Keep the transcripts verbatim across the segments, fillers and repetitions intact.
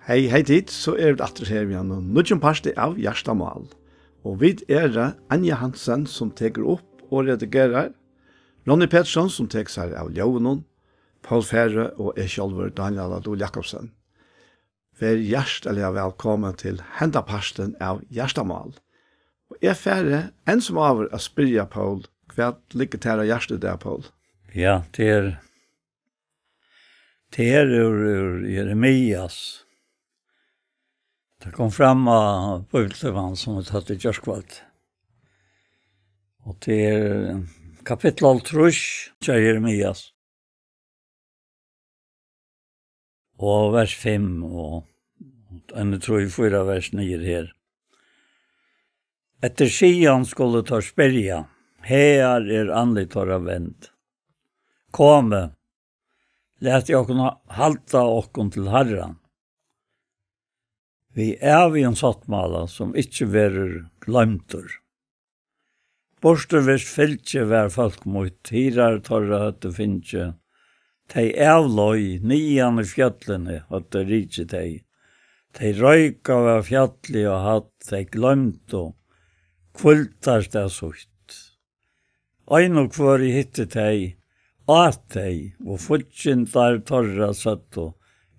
Hey, hey tit, so eru vit aftur her við einum nýggjum parti av Hjartamál. Og vit eru Anja Hansen, sum tekur upp og redigerar, Ronny Petersson, sum tekur sær av ljóðinum, Poul Færø og eg sjálvur, Dánjal á Dul Jakobsen. Ver hjartaliga vælkomin til henda partin av Hjartamál. Og eg fari enn sum áður at spyrja Poul, hvat liggur tær á hjarta í dag, Poul? Ja, tað er, tað er úr, úr Jeremias. Tað kom fram á bíbliutimanum, sum vit høvdu í gjárkvøld. Og tað er kapittul hálvtrýss hjá Jeremias. Og vers fimm, og eini trý, fýra vers niður her. Eftir Sion skulu teir spyrja, hagar er andlit teirra vend. Komið, latið okkum halda okkum til Harran. Við ævigum sáttmála, sum ikki verður gloymdur. Burturvíst fylgi var fólk mítt, hirðar teirra høvdu fingið. Tey avleið, niðan í fjøllini høvdu rikið tey. Tey roykaðu av fjalli og hatt, tey gloymdu hvíldarstað sítt. Ein og hvør eg hitti tey, át tey, og fíggindar teirra søgdu,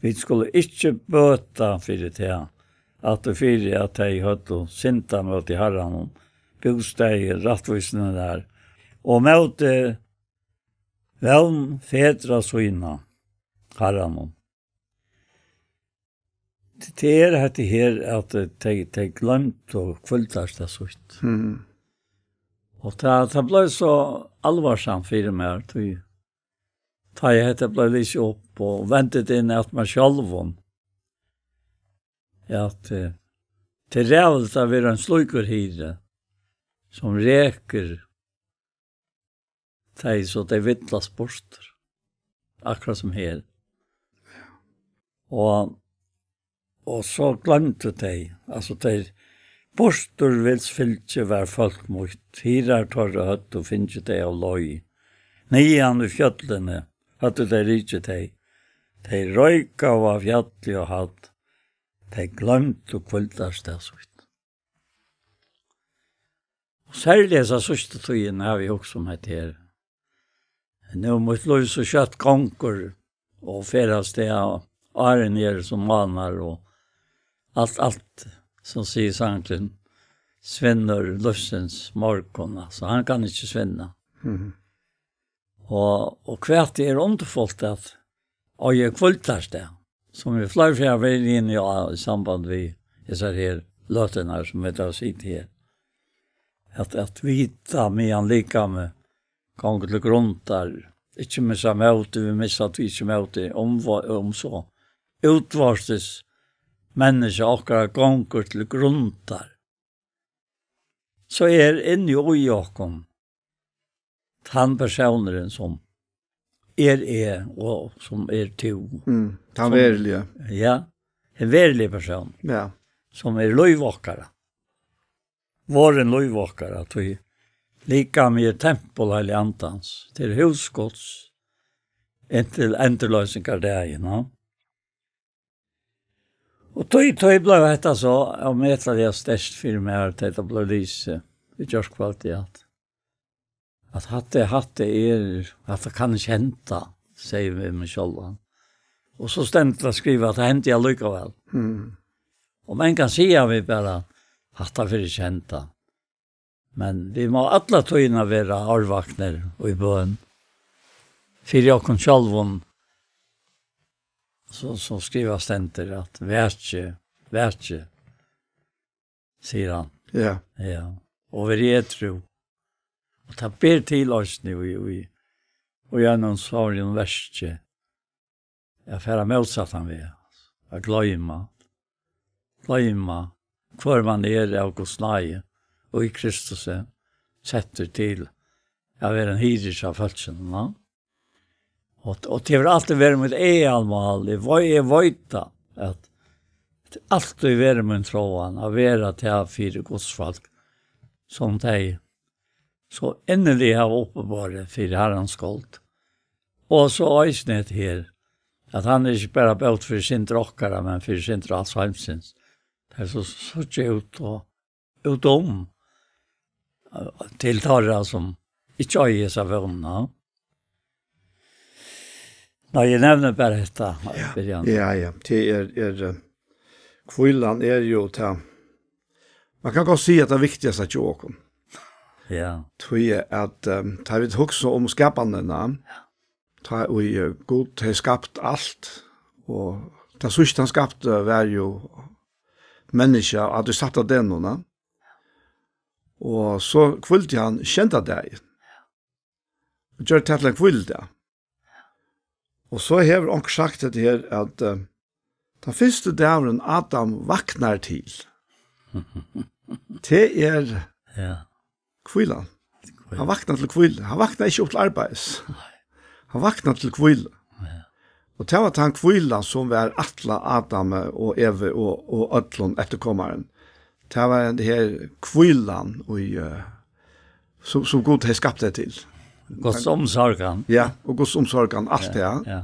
vit skulu ikki bøta fyri tað, aftur fyri at tey høvdu syndað móti Harranum, bústaði rættvísinnar, og móti vón fedra sína, Harranum. Tað er hetta her, at, eh, tey, tey gloymdu hvíldarstað sítt. Mm. Og tað, tað bleiv so álvarsamt fyri mær, tí tá eg hetta bleiv lisið upp og vendi tað inn at mær sjálvum, at, eh, tað er ræðuligt at vera ein slíkur hirði, sum rekur tey, so tey villast burtur, akkurát sum her. Og, og so gloymdu tey, altso, tey, burturvils fylgi var fólk mítt, hirðar teirra høvdu fingið tey av leið. Niðan í fjøllini høvdu tey rikið tey. Tey roykaðu av fjalli og hatt, tey gloymdu hvíldarstað sítt. Og serliga hesa síðstu tíðina havi eg hugsað um hetta her. Nú mítt lív so skjótt gongur og fer av stað, árini eru sum mánar og alt, alt, sum sigur sangurin, svinnur lívsins morgun, altso, hann kann ikki svinna. Mhm. Og, og hvat er undurfult at eiga hvíldarstað, sum vit fleiri ferð hava verið inni á í samband við hesar her løturnar, sum vit hava sitið her. At, at vita meðan likamið gongur til grundar, ikki missa mótið, vit missa tí ikki mótið, um, um so útvortis menniskja okkara gongur til grundar, so er inni í okkum tann persónurin, sum er eg og sum er tú. Mm, tann Sum veruliga. Ja, ein veruligur persónur, Ja. sum er lív okkara. Vorðin lív okkara, tí likamið er tempul Heilaga Andans, tað er hús Guds, inntil endurloysingardagin, ja. Og tí, tí bleiv hetta so ómetaliga sterkt fyri mær, at hetta bleiv lisið í gjárkvøldið, at, at hatta, hatta er, hatta kann ikki henda, sigi eg við meg sjálvan. Og so stendur tað skrivað, at tað hendi allíkavæl. Mm. Og menn kann siga við bara, hatta fer ikki henda. Men vit mugu alla tíðina vera árvaknir og í bøn fyri okkum sjálvum. So, so skrivað stendur, at vakið, vakið, sigur hann. Ja. Ja. Og verið edrú. Og tað ber til eisini í, í, í einum sovorðnum verki. At fara mótsattan veg, at gloyma, gloyma hvør man er av Guds náði, og í Kristus er settur til at vera ein hirði hjá fólkinum, ja. Og, og tað hevur altíð verið mítt aðalmál, eg vei-, eg veit tað, at tað hevur altíð verið mín tróan at vera tað fyri Guds fólk, sum tey so inniliga hava uppiborið fyri Harrans skuld. Og so eisini hetta her, at hann er ikki bara bót fyri syndir okkara, men fyri syndir als heimsins. Tað er so, so út og, út um, eh, til teirra sum ikki eiga hesa vónina. Nei, eg nevni bara hetta, ja, byrjan. Ja, ja. Tað er, er, eh, hvílan er jo tað, man kann gott siga at tað viktigasta hjá okkum. Ja. Tí at, eh, tá vit hugsa um skapanina, tá ið, eh, Gud hevði skapt alt, og tað síðsta hann skapti var jo menniskja, at tú satt av degnum, ja. Og so hvíldi hann sjeynda dagin. Og gjørdi tað til ein hvíludag. Og so hevur onkur sagt hetta her, at, eh, tann fyrsti dagurin Adam vaknar til, tað er, ja, hvílan. Hvíla. Hann vaknar til hvílu. Hann vaknar ikki upp til arbeiðis. Nei. Hann vaknar til hvílu. Ja. Og tað var tann hvílan sum var ætlað Adami og Evu og, og øllum eftirkomarum. Tað var ein her hvílan í, eh, sum, sum Gud hevði skapt tey til. Guds umsorgan. Ja, og Guds umsorgan, alt, ja, tað. Ja.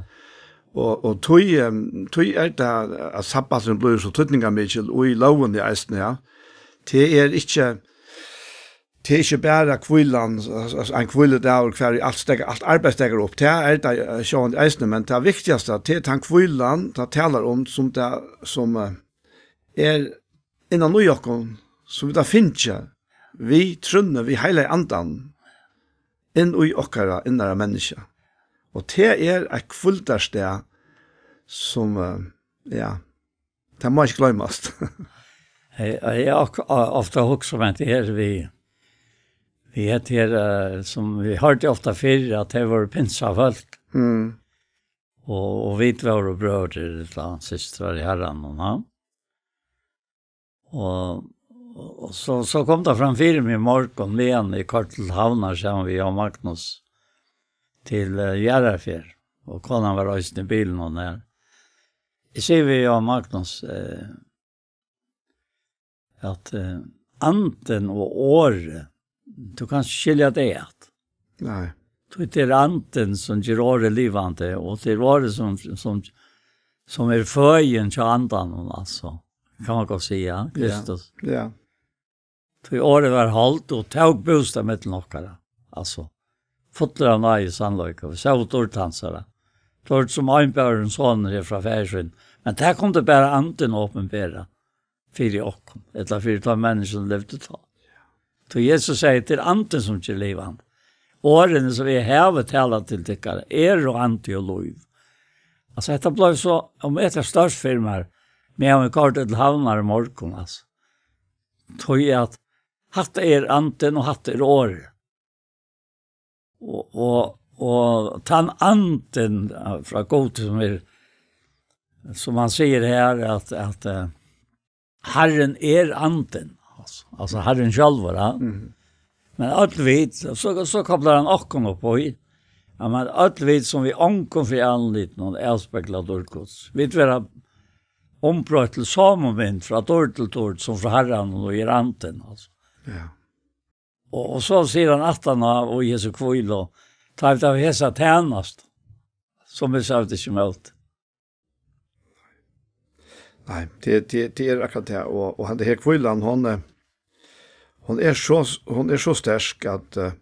Og, og tí, em, tí er tað, at sabbaturin blívur so týdningarmikil í lógini eisini, ja. Tað er ikki, tað er ikki bara hvílan, altso, ein hvíludagur, hvar alt steðgar, alt arbeiði steðgar upp. Tað er tað, eh, sjálvandi eisini, men tað viktigasta, tað er tann hvílan, tað talar um, sum tað, sum, eh, er innan í okkum, sum vit hava fingið við trúnni, við Heilaga Andanum, inn í okkara innara menniskja. Og tað er eitt hvíldarstað sum, eh, ja, tað má ikki gloymast. Eg, eg havi ok-, ofta hugsað um hetta her við, við hetta her, eh, sum vit hoyrdu ofta fyrr, at tey vóru pinsufólk. Mm. Og, og vit vóru brøður ella systrar í Harranum, ha? Og, og so, so kom tað fram fyri meg í morgun, meðan eg koyrdi til Havnar saman við Jón Magnus til, eh, jarðarferð, og konan var eisini í bilinum har. Eg sigi við Jón Magnus, eh, at, eh, andin og orðið, tú kanst skilja tey at. Nei. Tí tað er andin sum ger orðið livandi, og tað er orðið sum, sum, sum er føðin hjá andanum, altso. Kann man gott siga, ja, Kristus. Ja. Tí orðið var hold og tók bústað millum okkara. Altso, fullur av náði og sannleika. Vit sóu dýrd hansara. Dýrd sum einbórin sonur er frá faðir sín. Men tað kundi bara andin opinbera fyri okkum, ella fyri teir menniskju sum livdu tá. Tí Jesus segði, tað er andin sum ger livandi. Orðini sum eg havi talað til tykkara, eru andi og lív. Altso, hetta bleiv so, um hetta stórt fyri mær, meðan vit koyrdu til Havnar í morgun, altso. Tí at hatta er andin og hatta er orðið. Og, og, og tann andin, eh, frá Gudi sum er, sum hann sigur her, at, at, eh, Harrin er andin, altso, altso Harrin sjálvur, ja. Mhm. Men øll vit, so, so koplar hann okkum upp í, ja, men øll vit sum við ongum fyri andlitinum avspegla dýrd Guds, vit verða umbroytt til somu mynd frá dýrd til dýrd, sum frá Harranum, og er andin, altso. Ja. Og, og so sigur hann aftaná, og í hesi hvílu, tá vit hava hesa tænastu, sum vit søgdu ikki ímóti. Nei, tað, tað, tað er akkurát tað, og, og henda her hvílan, hon, eh, hon er so, hon er so sterk at, eh,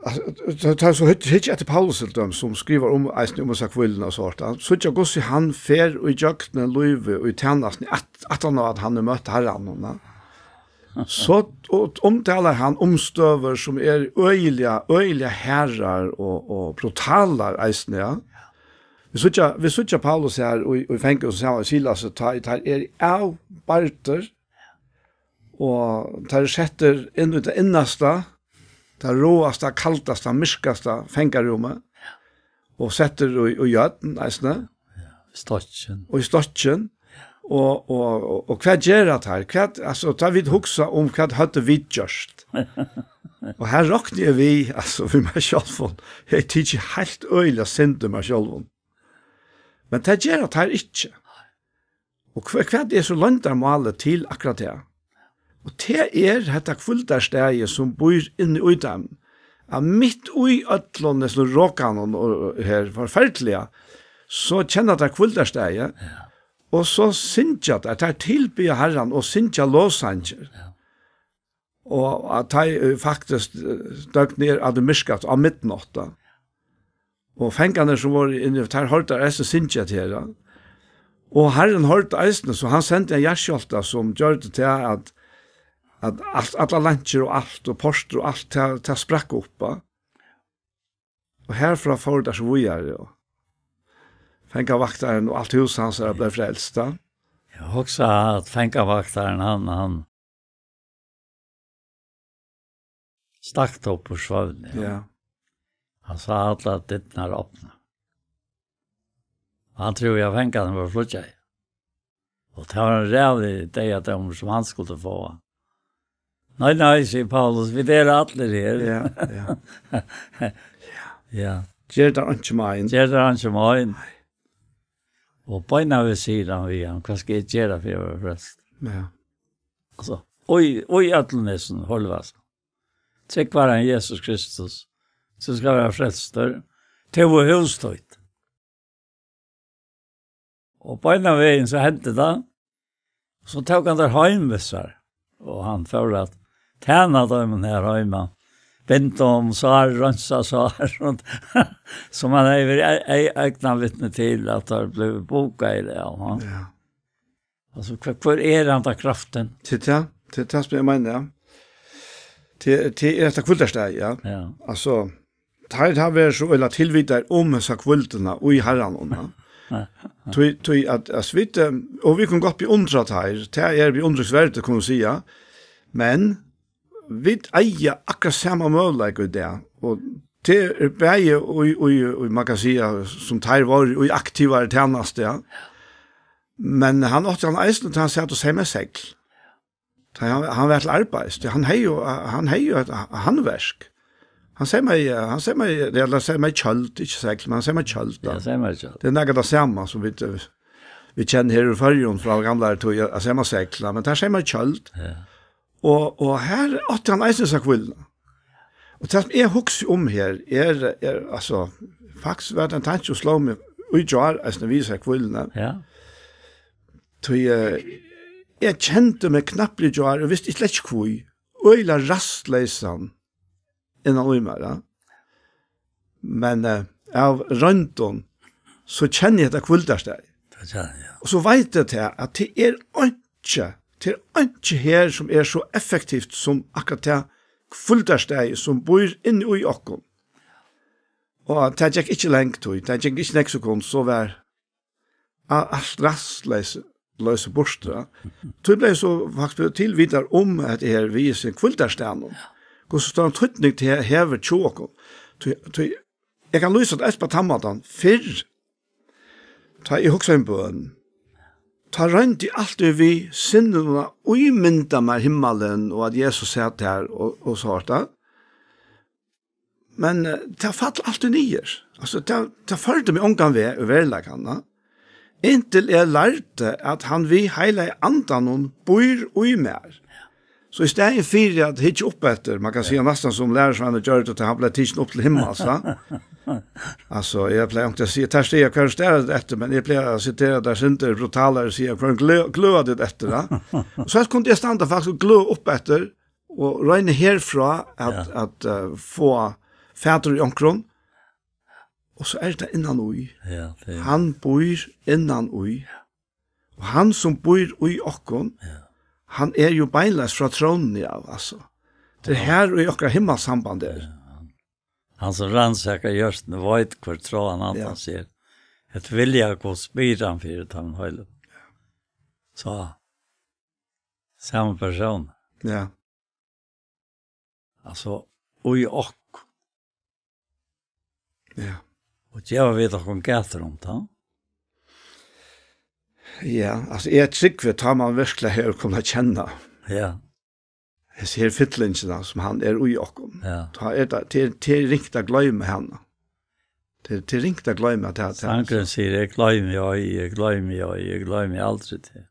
altso, tá, tá so hygg, hygg eftir Paulus til dømis, sum skrivar um, eisini um hesa hvíluna og so, at síggja hvussu hann fer í gjøgnum lívið og í tænastuni at, aftaná at hann hevur møtt Harranum, ja. So, og umtalar hann umstøður sum eru øgiliga, øgiliga harðar og, og brutalar eisini, ja. Vit síggja, vit síggja Paulus her í, í fangahúsinum saman við Silas, tá, tá er avbardar, og tá er settur inn í tað innasta, tað ráasta, kaldasta, myrkasta fangarúmið, og settur í, í jørn, eisini. Ja, í stokkin. Og í stokkin. Og, og, og, og hvat gera teir? Hvat, altso, tá vit hugsa um, hvat høvdu vit gjørt? Og her rokni eg við, altso, við mær sjálvum. Eg tykist heilt øgiliga synd um mær sjálvum. Men tað gera teir ikki. Og hva, hvat er so loyndarmálið til akkurát tað? Og tað er hetta hvíldarstaðið, sum býr inni í teimum, at mitt í øllum hesum rokanum og, og her forferdiliga, so kenna teir hvíldarstaði, ja, og so syngja teir, teir tilbiðja Harran og syngja lovsangir. Ja. Og at teir, eh, faktiskt, eh, døgnið er at myrkast á midnátt, tá. Og fangarnir sum vóru inni, teir hoyrdu eisini syngja til Harran. Og Harrin hoyrdi eisini, so hann sendi ein jarðskjálvta sum gjørdi til at, at alt, allar leinkjur og alt og portur og alt, tað, tað sprakk upp, va? Og herfrá fóru teir so víðari, og fangavaktarin og alt hús hansara bleiv frelst, tá. Eg hugsi at fangavaktarin, hann, hann stakk upp úr svøvni, ja. Ja. Hann sá allar dyrnar opna. Og hann trúði, at fangarnir vóru flýggjaðir. Og tað var ein ræðuligur deyðadómur, sum hann skuldi fáa. Nei, nei, sigur Paulus, vit eru allir her. Ja, ja. Ja. Ger tær einki mein. Ger tær einki mein. Og beinanvegin sigur hann við hann: "Hvat skal eg gera fyri at vera frelstur?" Ja. Altso, og í, og í øllum hesum, holdfast. Trúgvar hann Jesus Kristus, so skal vera frelstur. Tú og hús títt. Og beinanvegin so hendi tað. So tók hann teir heim við sær. Og hann fór at tæna teimum her heima. Binda um sár, reinsa sár, sum hann hevði verið e-, e-, eygnavitni til, at teir blivu bókaðir av, ha? Ja. Altso, hvar, hvar er handa kraftin? Til tað, til tað sum eg meini, ja. Til, til er hetta hvíldarstaðið, ja. Ja. Altso, teir hava verið so øgiliga tilvitaðir um hesa hvíldina í Harranum, ja. Ja, ja. Tí, tí at, at vit, eh, og vit kunnu gott beundra teir, tað er beundringsvert, kunnu siga, men vit eiga akkurát sama møguleika í dag, og tað er bæði í, í, í, man kann siga, sum teir vóru í aktivari tænastu, ja. Men hann átti hann eisini, tá hann sat og seymaði segl. Tá hann, hann var til arbeiðis, tí hann hevði jo, hann hevði jo eitt handverk. Hann seymaði, hann seymaði, ella seymaði tjøld, ikki segl, men hann seymaði tjøld, ja, tá. Seymaði tjøld. Tað er nakað tað sama sum vit, eh, vit kenna her í Føroyum frá gamlari tíð, at seyma segl, ja, men teir seymaðu tjøld. Ja. Og, og her átti hann eisini hesa hvíluna. Og tað sum eg hugsi um her, er, er, altso, faktiskt var tað ein tanki, sum sló meg í gjár, eisini við hesa hvíluna. Ja. Tí, eh, eg kendi meg knappliga í gjár, og visti slett ikki hví. Øgiliga rastleysan innan í mær, ja. Men, eh, av royndum, so kenni eg hetta hvíldarstaðið. Tað kenni eg, ja. Og so veit eg tað, at tað er einki, tað er einki her, sum er so effektivt sum akkurát tað hvíldarstaðið, sum býr inni í okkum. Og tað gekk ikki long tíð, tað gekk ikki nógv sekund, so var a-, alt rastleysi, loysi burtur, ja. Tí bleiv so faktiskt tilvitaður um hetta her við hesum hvíldarstaðnum. Hvussu stóran týdning tað hevur hjá okkum. Tí, tí, eg kann lýsa tað eisini á tann mátan. Fyrr, tá eg hugsaði um bøn, tá royndi eg altíð við sinninum at ímynda mær himmalin og at Jesus sat har og, og so hart, ja. Men, eh, tað fall altíð niður. Altso, tað, tað førdi meg ongan veg í veruleikanum, ja. Inntil eg lærdi, at hann við Heilaga Andanum býr í mær. So í staðin fyri at hyggja upp eftir, man kann siga næstan sum lærisveinur gjørdi, tá hann bleiv tikin upp til himmals, ja. Altso, eg plagi onkuntíð at siga, tað stiga, hvar starir tit eftir, men eg plagi at sitera tað eitt sindur brutalari, siga, hvar glø-, gløða tit eftir, ja. So helst kundi eg standa faktiskt og gløða upp eftir, og royni herfrá at, ja, at, eh, fáa fatur í onkrum, og so er tað innan í. Ja, tað er. Hann býr innan í. Og hann sum býr í okkum, ja, hann er jo beinleiðis frá trónini av, altso. Tað er, ja, her í okkara himmalssamband er. Ja, hann, hann sum rannsakar hjørtuni veit, hvør tráan, ja, andans er. At vilja Guds býr hann fyri teimum heilagu. So, sama persón. Ja. Altso, í okkum. Ja. Og geva vit okkum gætur um tað? Ja, altso, eg trúgvi, tá man veruliga hevur kunnað kenna, ja, hesa her fyllingina, sum hann er í okkum. Ja. Tá er tað, tað er, tað er ringt at gloyma hana. Tað er, tað er ringt at gloyma tað, tað. Sangurin sigur: "Eg gloymi ei, eg gloymi ei, eg gloymi aldri teg.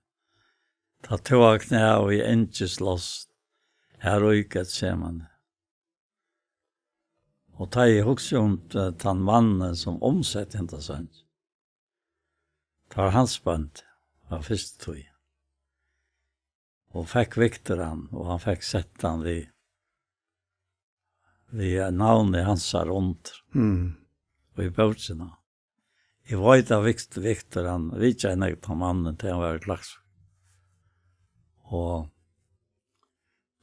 Tá tú á knæ í angis lást, har í Getsemane." Og tá eg hugsi um, eh, tann mannin, sum umsetti henda sangin, tá var Hans Bóndi, á fyrstu tíð. Og fekk Viktor hann, og hann fekk sett hann við, við navni hansara undir. Mm. Og í bókina. Eg veit, at Vikt-, Viktor, hann vitjaði nógv tann mannin, tá hann var í Klaksvík. Og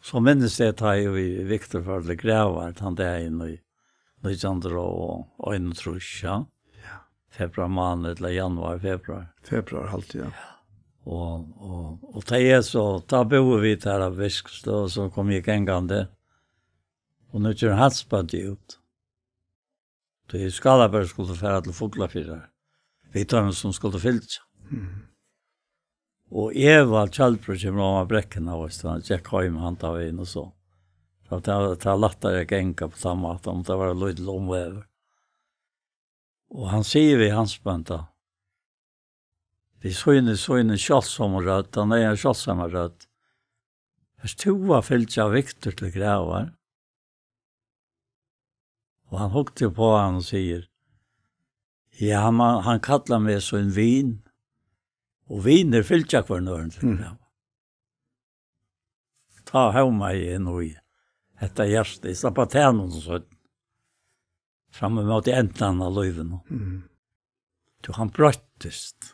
so minnist eg, tá eg og Viktor fór til gravar, tann dagin í nítjan hundrað og einogtrýss, ja. Ja. Februar mánaði, ella januar, februar. Februar, haldi eg, ja. Og, og, og tá er so, tá búðu vit har á Virkstøð, og so kom eg gangandi. Og nú kemur Hans Bóndi út. Tí Skálabørn skuldu fara til Fuglafjarðar. Við teimum, sum skuldu fylgja. Mhm. Og Eva Kjølbro kemur oman brekkuna, veitst tú, hann gekk heim handan vegin og so. So tað, tað er lættari at ganga á tann mátan, um tað var ein lítil umvegur. Og hann sigur við Hans Bónda, við síni, síni sjáldsomu rødd, hann hevði eina sjáldsomu rødd: "Ert tú at fylgja Viktor til gravar?" Og hann hugdi upp á hann og sigur: "Ja, hann, hann kallar meg sín vin, og vinir fylgja hvørjum øðrum til Mm. gravar." Tá hómaði eg nú í hetta hjartað, eg slapp at tæna honum seinni. Fram ímóti endanum á lívinum. Mm. Tí hann broyttist.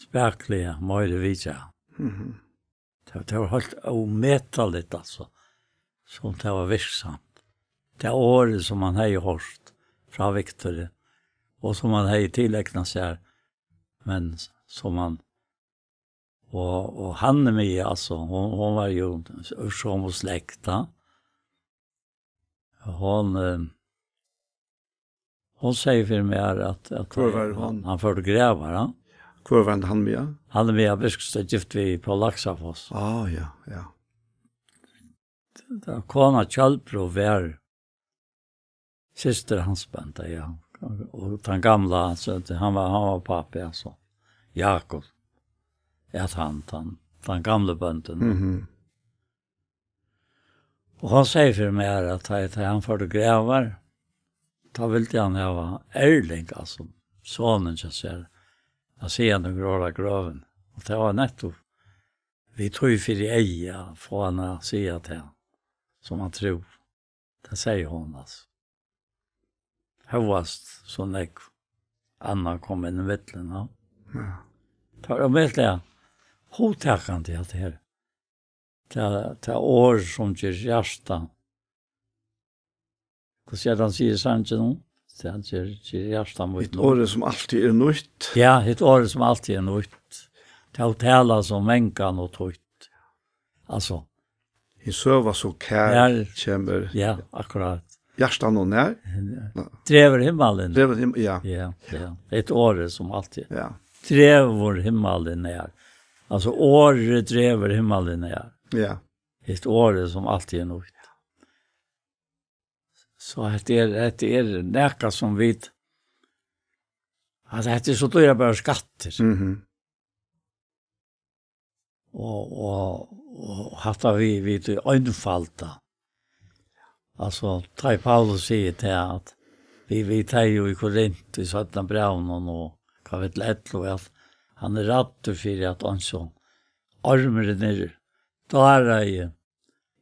Spakuliga, meiri vitjan. Mhm. Tað, tað var heilt ómetaligt, altso, sum tað var virksamt. Tað orðið, sum hann hevði hoyrt frá Viktori, og sum hann hevði tileignað sær, men sum hann, og, og Hanna Mia, altso, hon, hon var jú úr somu slekt, ja. Hon, eh, hon segði fyri mær, at, at Hvør var hann, hon? Hann fór til gravar, ja. Hvør var hann, Hanna Mia? Hanna Mia Birkstø, gift við Pól Laxafoss. Ah, ja, ja. Tá kona Kjølbro var systir Hans Bónda, ja. Og tann gamla, altso, hann var, hann var pápi, altso. Jakob. Ja, hann, hann, hann gamli bóndin. Mhm. Og hann segði fyri mær, at tá, tá hann fór til gravar, tá vildi hann hava Erling, altso, sonin hjá sær, at siga nøkur orð á grøvina. Og tað var nettupp við tí fyri eyga at fáa hann at siga tað, sum hann trúði. Tað segði hon, altso. Hóast so nógv annað kom inn í millum, ja. Ja. Tað var ómetaliga hugtakandi, at tað her, tað, tað orð, sum ger hjarta, hvussu er tað, hann sigur í sanginum? Tað ger, ger hjarta mítt Hitt nýtt. Orðið, sum altíð er nýtt. Ja, hitt orðið, sum altíð er nýtt. Tað talar so mangan og títt. Altso. Hin søga so kær Nær. Kemur. Ja, akkurát. Hjartanum nær. Dregur himmalin. Dregur him-, ja. Ja, ja. Eitt orðið, sum altíð. Ja. Dregur himmalin nær. Altso, orðið dregur himmalin nær. Ja. Eitt orðið, sum altíð er nýtt. So hetta er, hetta er nakað, sum vit, altso, hetta er so dýrabærir skattir. Mhm. Og, og, og hatta við, við tí einfalda. Altso, tá ið Paulus sigur til at við, við tey í Korint í seinna brævinum og kapitel ellivu, at hann er ræddur fyri at eins og ormurin er dáraði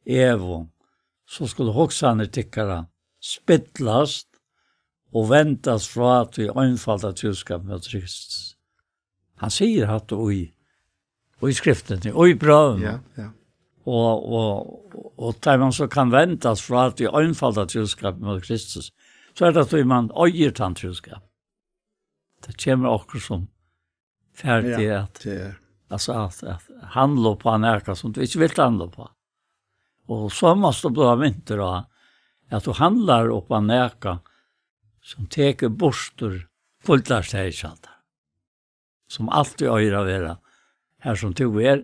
Evu, so skulu hugsanir tykkara spillast og vendast frá tí einfalda trúskap móti Kristus. Hann sigur hatta í, í skriftini, í brøvum. Ja, ja. Og, og, og tá man so kann vendast frá tí einfalda trúskap móti Kristus, so er tað tí man eigur tann trúskap. Tað kemur okkum sum fær Ja, teg at, tað er. Altso at, at handla upp á nakað sum tú ikki vilt handla upp á. Og so mást tú blíva mintur á, at tú handlar upp á nakað sum tekur burtur hvíldarstaðið hjá tær. Sum altíð eigur at vera har sum tú er,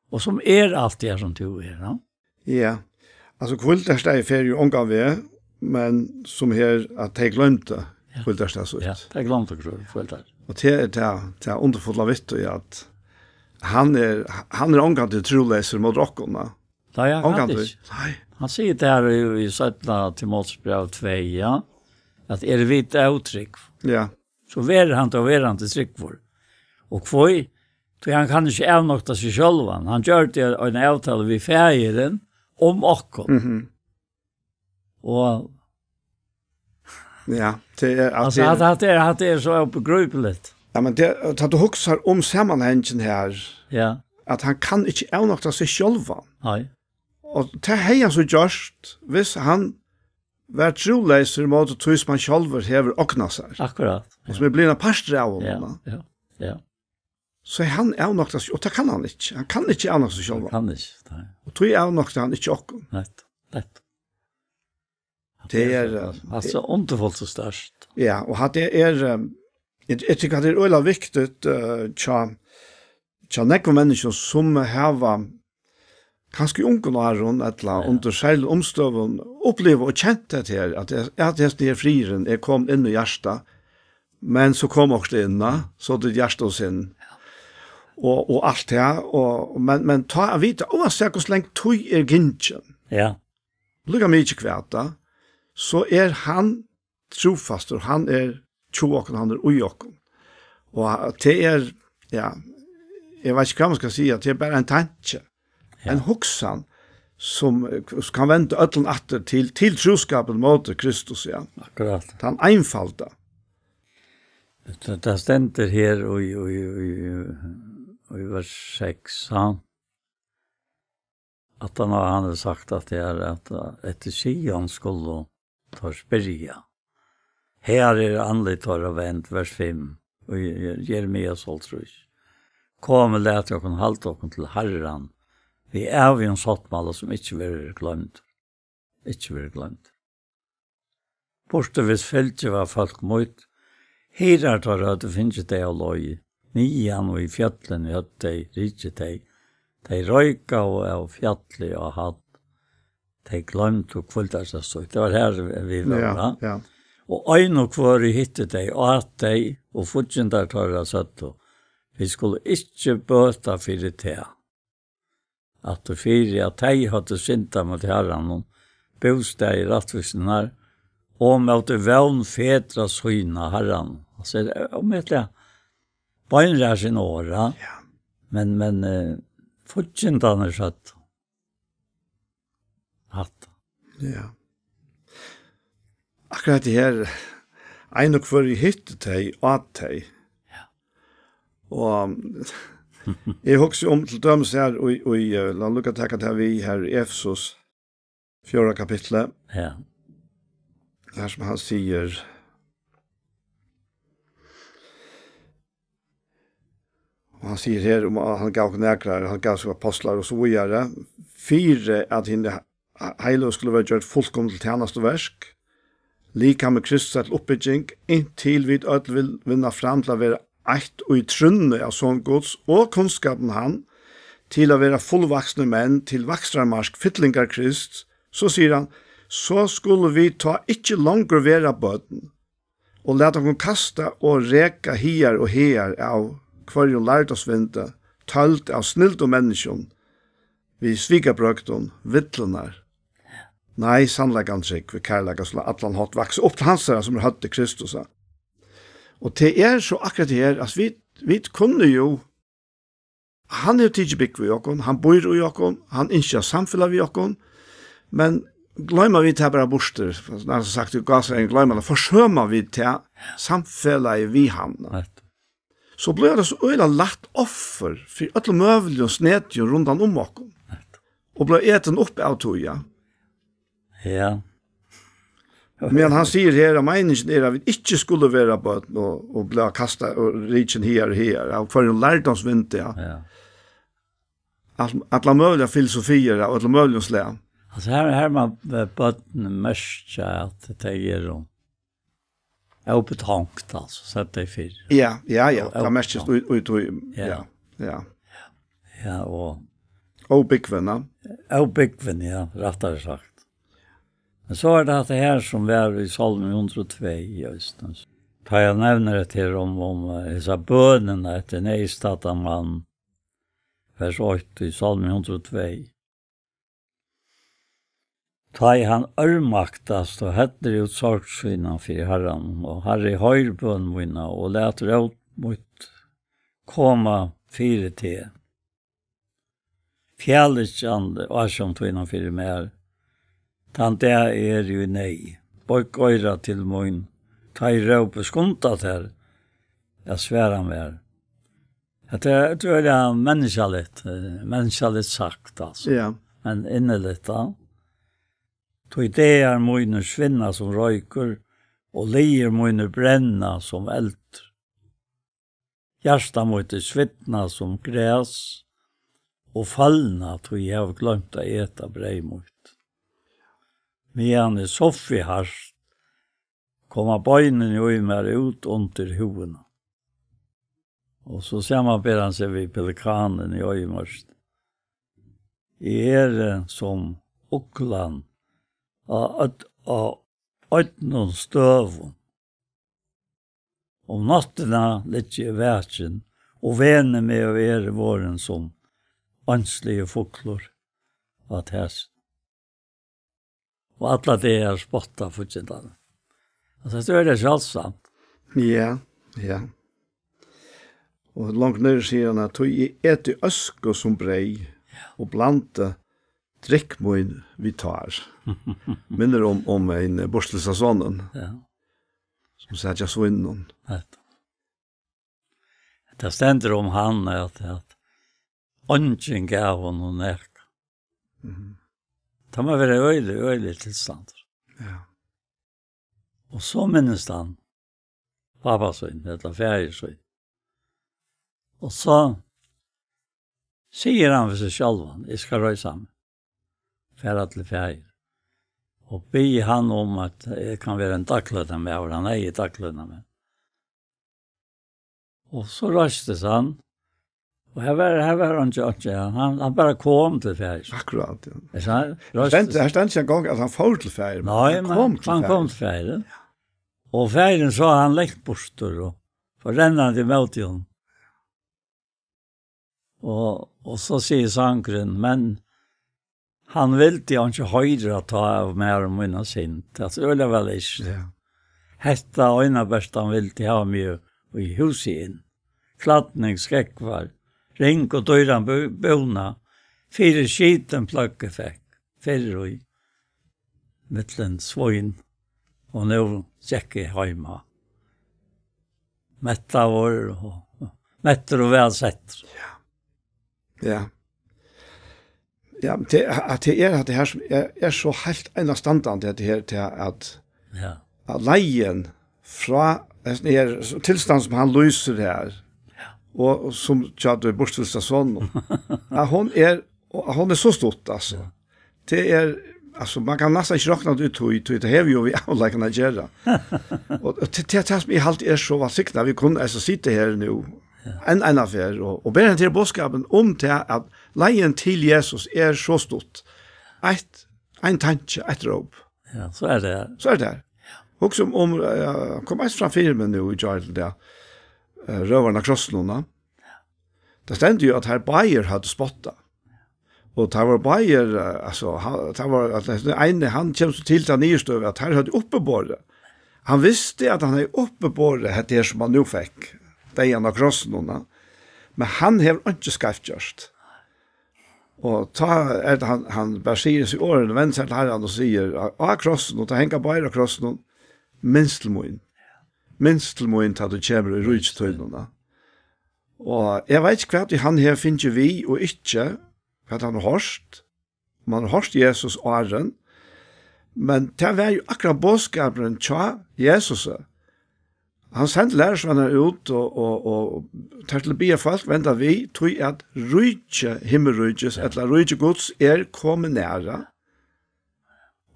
og sum er altíð har sum tú er, ja. Ja. Altso, hvíldarstaðið fer jú ongan veg, men sum her, at tey gloymdu Ja. hvíldarstað sítt. Ja, tey gloymdu hví-, hvíldar. Og tað er tað, tað undurfulla við tí, at hann er, hann er ongantíð trúleysur móti okkum, ja. Nei, hann kann Ongantíð. Ikki. Nei. Hann sigur tað her í, í seinna Timoteusbræv tvey, ja, at eru vit ótrúgv, Ja. so verður hann tó verandi trúgvur. Og hví? Tí hann kann ikki avnokta seg sjálvan. Hann gjørdi eina avtalu við Faðirin um okkum. Mhm. Og Ja, tað er, at Altso, tað er at, at tað er, at tað er so óbegripligt. Ja, men tað, at tú hugsar um samanhangin her, Ja, at hann kann ikki avnokta seg sjálvan. nei, Og tað hevði hann so gjørt, hvis hann var trúleysur móti tí sum hann sjálvur hevur ognað sær. Akkurát. Og sum er blivin ein partur av honum, Ja, va? Ja, ja. So hann avnoktar seg, og tað kann hann ikki. Hann kann ikki avnokta seg sjálvan. Hann kann ikki, nei. Og tí avnoktar hann ikki okkum. Nett, nett. Tað er, eh, Altso, undurfult og stórt. Ja, og hatta er, eh, eg, eg tykki, at tað er øgiliga viktigt, eh, hjá, hjá nógvum menniskjum sum hava, kanska í ungum árum, ella Ja. undir serligum umstøðum, uppliva og kent hetta her, at, at hesin her friðurin er komin inn í hjartað, men so kom okkurt inn, na, so er hjartað og sinn. Og, og alt tað, og, men, men tá at vita, óansett hvussu langt tíð er gingin, Ja. líka mikið hvat, da, so er hann trúfastur, hann er hjá okkum, hann er í okkum. Og tað er, ja, eg veit ikki, hvat man skal siga, tað er bara ein tanki, Ja. ein hugsan, sum, eh, sum kann venda øllum aftur til, til trúskapin móti Kristus, ja. Akkurát. Tann einfalda. Tað, tað stendur her í, í, í, í vers seks, ha? At hann, hann hevur sagt at tað er at, eh, eftir Sion skulu teir spyrja. Her er andlit teirra vend, vers fimm, í Jeremias hálvtrýss. Kom, latið okkum halda okkum til Harran, við ævigum sáttmála, sum ikki verður gloymdur. Ikki verður gloymdur. Burturvist fylgið var fólk mítt, hirðar teirra høvdu fingið tey av leið. Niðan í fjøllini høvdu tey rikið tey. Tey reikaðu av fjalli á Hann. Tey gloymdu hvíldarstað sítt. Tað var har vit vóru, Ja, ha? ja. Og ein og hvør ið hitti tey, át tey, og fíggindar teirra søgdu: Vit skulu ikki bøta fyri tað, at tú fyri at tey høvdu syndað móti Harranum, bústaði rættvísinnar, og móti vón fedra sína Harranum. Altso, er ómetaliga beinleiðis inn orð, ha? Ja. Men, men, eh, fíggindarnir søgdu hatta. Ja. Akkurát tað her, ein og hvør ið hitti tey, át tey. Ja. Og eg hugsi um til dømis her í, í, eh, lat okkum taka tað við her í Efesus fjórða kapitli. Ja. Her sum hann sigur, og hann sigur her um at hann gav okkum nakrar, hann gav seg apostlar og so víðari, fyri at hini he-, heilagu skulu vera gjørd fullkomin til tænastuverk, likami Kristus til uppbygging, inntil vit øll vil vinna fram til at vera eitt í trúnni av Son Guds og kunnskapin um hann, til at vera fullvaksnir menn til vakstrarmark fyllingar Krists, so sigur hann, so skulu vit tá ikki longur vera børn, og lata okkum kasta og reka higar og hagar av hvørjum lærdómsvindi, tøld av snildum menniskjum, við svikabrøgdum, villurnar. Nei, sannleikan trúgv, við kærleika, sum allan hátt vaksa upp til hansara, sum er høvdið Kristus. Og tað er so akkurát tað her, at vit, vit kunnu jú, hann hevur tikið búgv í okkum, hann býr í okkum, hann ynskir samfelag við okkum, men gloyma vit tað bara burtur, nær sagt, í gásareyðum, gloyma tað, forsøma vit tað samfelagið við hann. Nett. So blívur tað so øgiliga lætt offur fyri øllum møguligum snetjum rundan um okkum. Nett. Og blívur etin upp av tí, ja. Ja. Men hann sigur her, at meiningin er, at vit ikki skulu vera børn og, og blíva kasta og rikin higar og hagar, av hvørjum lærdómsvindi, ja. Ja. All-, allar møguligar filosofiir av øllum møguligum slag. Altso, her, her má, eh, børn merkja, at tey eru óbetongt, altso, sett tey fyri. Ja, ja, ja, Og tað merkist í, í, í, Ja. ja, ja. Ja, og Óbúgvin, ja. Óbúgvin, ja, rættari sagt. Men so er tað hatta her, sum var í Sálmi hundrað og tvey, just. Tá eg nevni hetta her um, um, eh, hesa bønina eftir neyðstaddan mann, vers eitt í Sálmi hundrað og tvey. Tá ið hann ørmaktast og hellir út sorg sína fyri Harranum, og Harri, hoyr bøn mína og lat róp mítt koma fyri teg. Fjallikjan ásjón tína fyri mær, tann dag eg eri í neyð. Boygg oyra til mín, tá eg rópi, skunda tær at svara mær. Hetta er, hetta er øgiliga menniskjaligt, eh, menniskjaligt sagt, altso. Ja. Men inniligt, tá. Tí dagar mínir svinna sum roykur, og liðir mínir brenna sum eldur. Hjarta mítt er svidnað sum gras, og følnað, tí eg havi gloymt at eta breyð mítt. Meðan eg suffi hart, koma beinini í mær út undir húðina. Og so samanber hann seg við pelikanin í oyðimørkini. Eg eri, eh, sum uglan á oy-, á oynna støðum. Um náttina liggi eg vakin og veni meg og eri vorðin sum einsligur fuglur á tasi. Og alla dagar spotta fíggindarnir. Altso, hetta er øgiliga sjáldsamt. Ja, ja. Og langt niðri sigur hann at: "Tí eg eti øsku sum breyð, ja, og blandi drykk mín við tár." Minnir um, um ein, eh, burturlýstan son, ja, sum sat hjá svínunum. Hetta. Hetta stendur um hann, at, at eingin gav honum nakað. Mhm. Tað má vera øgiliga, øgiligur tilstandur. Ja. Og so minnist hann pápa sín, ella faðir sín. Og so sigur hann við seg sjálvan: "Eg skal reisa meg, fara til faðir, og biðja hann um, at eg kann vera ein daglønarmaður." Hann eigur daglønarmenn. Og so reistist hann. Og her var, her var hann ikki, ikki, hann, hann, hann bara kom til faðir. Akkurát, ja. Er sant? Her stendur, her stendur ikki eingong at hann fór til faðir, men nei, hann men kom til hann kom faðir. Til faðir. Og faðirin sá hann langt burtur og fór rennandi ímóti honum. Og, og so sigur sangurin: "Men hann vildi hann ikki hoyra tá av mær um mína synd." Tað er øgiliga væl lýst. Ja. Hetta eina bert hann vildi hava meg í húsið inn. Klædning, skógvar, ring og dýran bú-, búna, fyri skitin plagg eg fekk, fyrr í millum svín, og nú gekk eg heim á. Mettaður og, mettur og væl settur. Ja. Ja. Ja, men tað, at tað er, at tað her sum er, er so heilt einastandandi, at tað her, til at, ja, at leiðin frá hesum her tilstand sum hann lýsir her, ja, og, og sum hjá tí burturlýsta soninum, at hon er, og at hon er so stutt, altso. Ja. Tað er, altso, man kann næstan ikki rokna tað út, tí, tí tað hevur jú við avleikan at gera. Og, og tað, tað, tað sum eg haldi er so vælsignað, vit kunnu, altso, sita her nú, ja, enn eina ferð, og, og bera henda her boðskapin um tað, at leiðin til Jesus er so stutt. Eitt, ein tanki, eitt róp. Ja, so er tað. So er tað. Hugsa um, um, eh, kom eisini fram fyri meg nú í gjár til tað, eh, røvarin á krossinum, ja. Tað stendur jú, at teir báðir høvdu spottað. Og teir vóru báðir, eh, altso, ha-, teir vóru, at hesin eini, hann kemur so til ta niðurstøðu, at teir høvdu uppiborið. Hann visti, at hann hevði uppiborið hetta her, sum hann nú fekk, deyðan á krossinum, ja. Men hann hevur einki skeivt gjørt. Og tá er tað, hann, hann bara sigur hesi orðini, vendir sær til Harran og sigur: "Á, á krossinum, og tá hanga báðir á krossinum, minst til mín. Minst til mín, tá tú kemur í ríki tínum." Og eg veit ikki, hvat ið hann hevur fingið við og ikki, hvat hann hevur hoyrt, um hann hevur hoyrt Jesus áðrenn, men tað var jú akkurát boðskapurin hjá Jesusi. Hann sendi lærisveinar út og, og, og teir til at biðja fólk venda við, tí at ríki himmiríkis, ja, ella ríki Guds, er komið nær.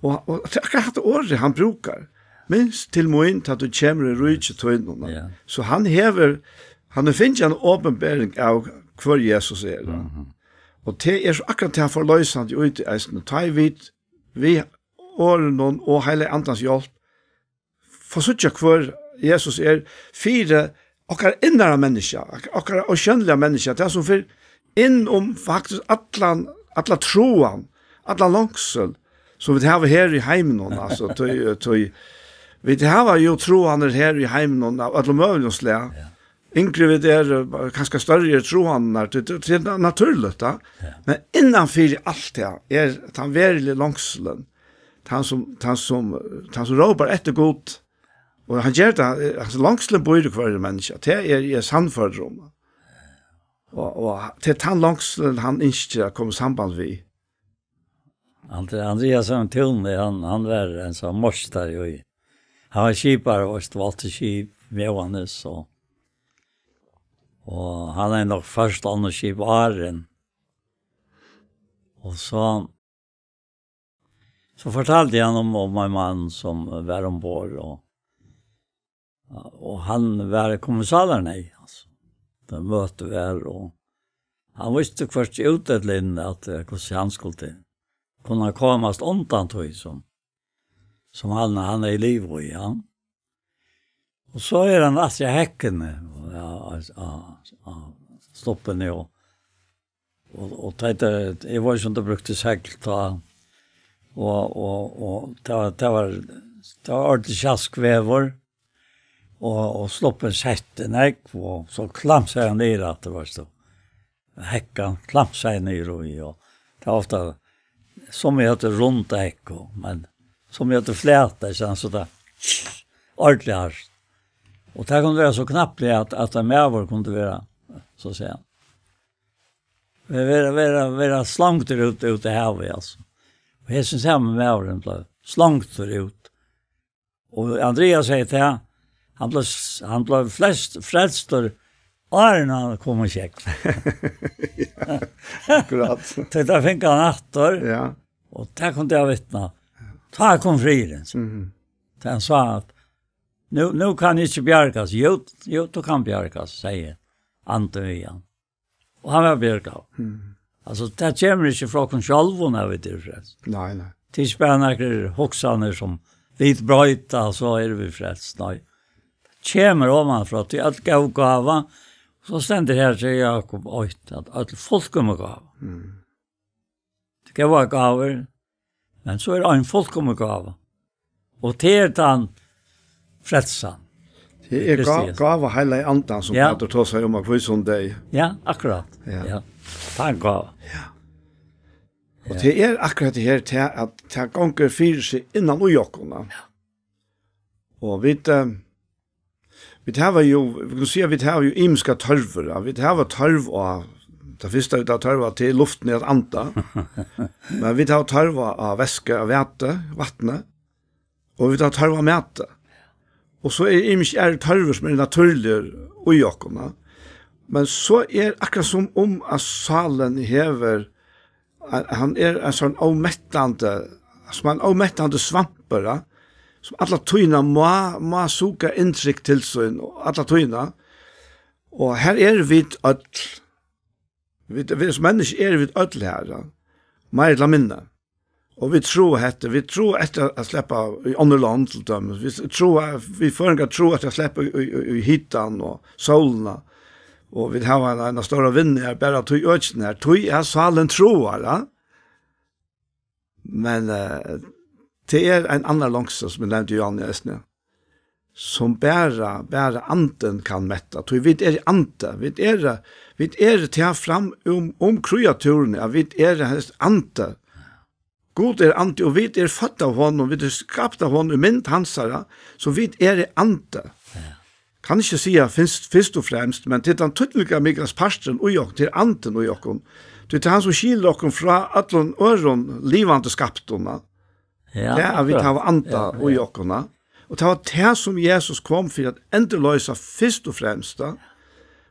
Og, og tað er akkurát hetta orðið hann brúkar. "Minst til mín, tá tú kemur í ríki tínum." Ja. So hann hevur, hann hevur fingið eina opinbering av, hvør Jesus er. Mhm. Og tað er so akkurát tað forloysandi í tí eisini. Tá ið vit, við orðinum og Heilaga Andans hjálp, fáa síggja, hvør Jesus er fyri okkara innara menniskja, ok-, okkara ósjónliga menniskja, tað sum fer inn um faktiskt allan, alla tráan, allan longsul, sum vit hava her í heiminum, altso, tí, tí, vit hava jú trúarnir her í heiminum av øllum møguligum slag. Ja. Yngri vit eru, kanska størri eru trúarnir, tí, tí, tí er na-, natúrligt, tá. Ja. Men innan fyri alt tað er tann veruliga longsulin, tann sum, tann sum, tann sum rópar eftir Gud, og hann ger tað, eh, altso, longsulin býr í hvørjum menniskja, tað er eg sannførdur um. Og, og tað er tann longsulin, hann ynskir at koma í samband við. Andre-, Andreas Tún, hann, hann var ein sånn meistari í, hann var skipari, og veitst, valdi skip, Mjóanes, og, og hann er nokk først annað skip árin. Og so, so fortaldi hann um, um ein mann sum var umborð, og, og hann var kommissar nú, altso. Tað møtti væl, og hann visti hvørki út ella inn, at, eh, hvussu hann skuldi kunna komast undan tí, sum, sum hann, hann er í lív í, ja. Og so er hann aftur í hekkuni, ja, á, á, á stoppuni, og, og, og tað, tað, eg veit ikki um tað brúkti segl tá, og, og, og tað var, tað var, tað var ordentligt sjaskveður, og, og stoppin setti nógv, og so klamsaði hann niður aftur, veitst tú. Hekkan klamsaði niður í, og tað var ofta, sum eg høvdu runda hekku, men sum eg høvdu flata, so hann so tað, ordentligt hart. Og tað kundi vera so knappliga, at, at ein maður kundi vera, so at siga, vera, vera, vera slongdur út, út í havið, altso. Og hesin sami maðurin bleiv slongdur út. Og Andreas segði tað, hann bleiv s-, hann bleiv flest, frelstur, áðrenn hann kom í sjógv. Ja, akkurát. Tí tá fingu hann aftur, ja, og tað kundi eg vitna. Tá kom friðurin. Mhm. Tá hann sá at, "Nú, nú kann eg ikki bjargast." "Jú, jú, tú kann bjargast," segði andin við hann. Og hann var bjargaður. Mm. Altso, tað kemur ikki frá okkum sjálvum, at vit eru frelst. Nei, nei. Tað er ikki bara nakrar hugsanir sum vit broyta, so eru vit frelst. Nei. Tað kemur oman frá, tí øll góð gáva, so stendur her, sigur Jakob eitt, at øll fullkomin gáva. Mm. Góðar gávur, men so er ein fullkomin gáva. Og tað er tann frelsan. Tað er Kristi gá-, Jesu. Gáva Heilaga Andans, sum, ja, Pætur tosar um á hvítusunnudeginum. Ja, akkurát. Ja. Ja. Tann gáva. Ja. Og, ja, tað er akkurát tað her, tað at tað gongur fyri seg innan í okkum, ja. Ja. Og vit, eh, vit hava jú, vit kunnu siga, vit hava jú ymiskar tørvir, ja. Vit hava tørv á, tað fyrsta vit hava tørv á, tað er luftin at anda. Men vit hava tørv á, á væsku, á vætu, vatni. Og vit hava tørv á mati. Og so er ymisk aðrir tørvir sum eru natúrligir í okkum, ja. Men so er akkurát sum um at sálin hevur, hann er ein sånn ómettandi, sum ein ómettandi svampur, ja, sum alla tíðina má, má suga inntrykk til sín, og alla tíðina. Og her eru vit øll. Vit, vit sum menniskju eru vit øll her, ja. Meira ella minni. Og vit trúgva hetta, vit trúgva eftir at, at sleppa í onnur lond, til dømis. Vit trúgva, vit føroyingar trúgva eftir at sleppa í, í, í, í hitan og sólina. Og vit hava ein, ein stóra vinnu her, bara tí økini her. Tí er sálin trúgvar, ja. Men, eh, tað er ein annar longsul, sum eg nevndi, Johan, eisini, sum bara, bara andin kann metta. Tí vit eru andi, vit eru, vit eru tað fram um, um kríatúrini, at vit eru helst andi. Gud er andi, og vit eru fødd av honum, vit eru skapt av honum í mynd hansara, so vit eru andi. Ja. Kann ikki siga fyrst, fyrst og fremst, men tað er tann týdningarmiklasti parturin í okkum, tað er andin í okkum. Tí tað er hann sum skilur okkum frá øllum øðrum livandi skaptum. Ja, tað at vit akkurát hava anda, ja, í okkum. Og tað var tað sum Jesus kom fyri at endurloysa fyrst og fremst, ja.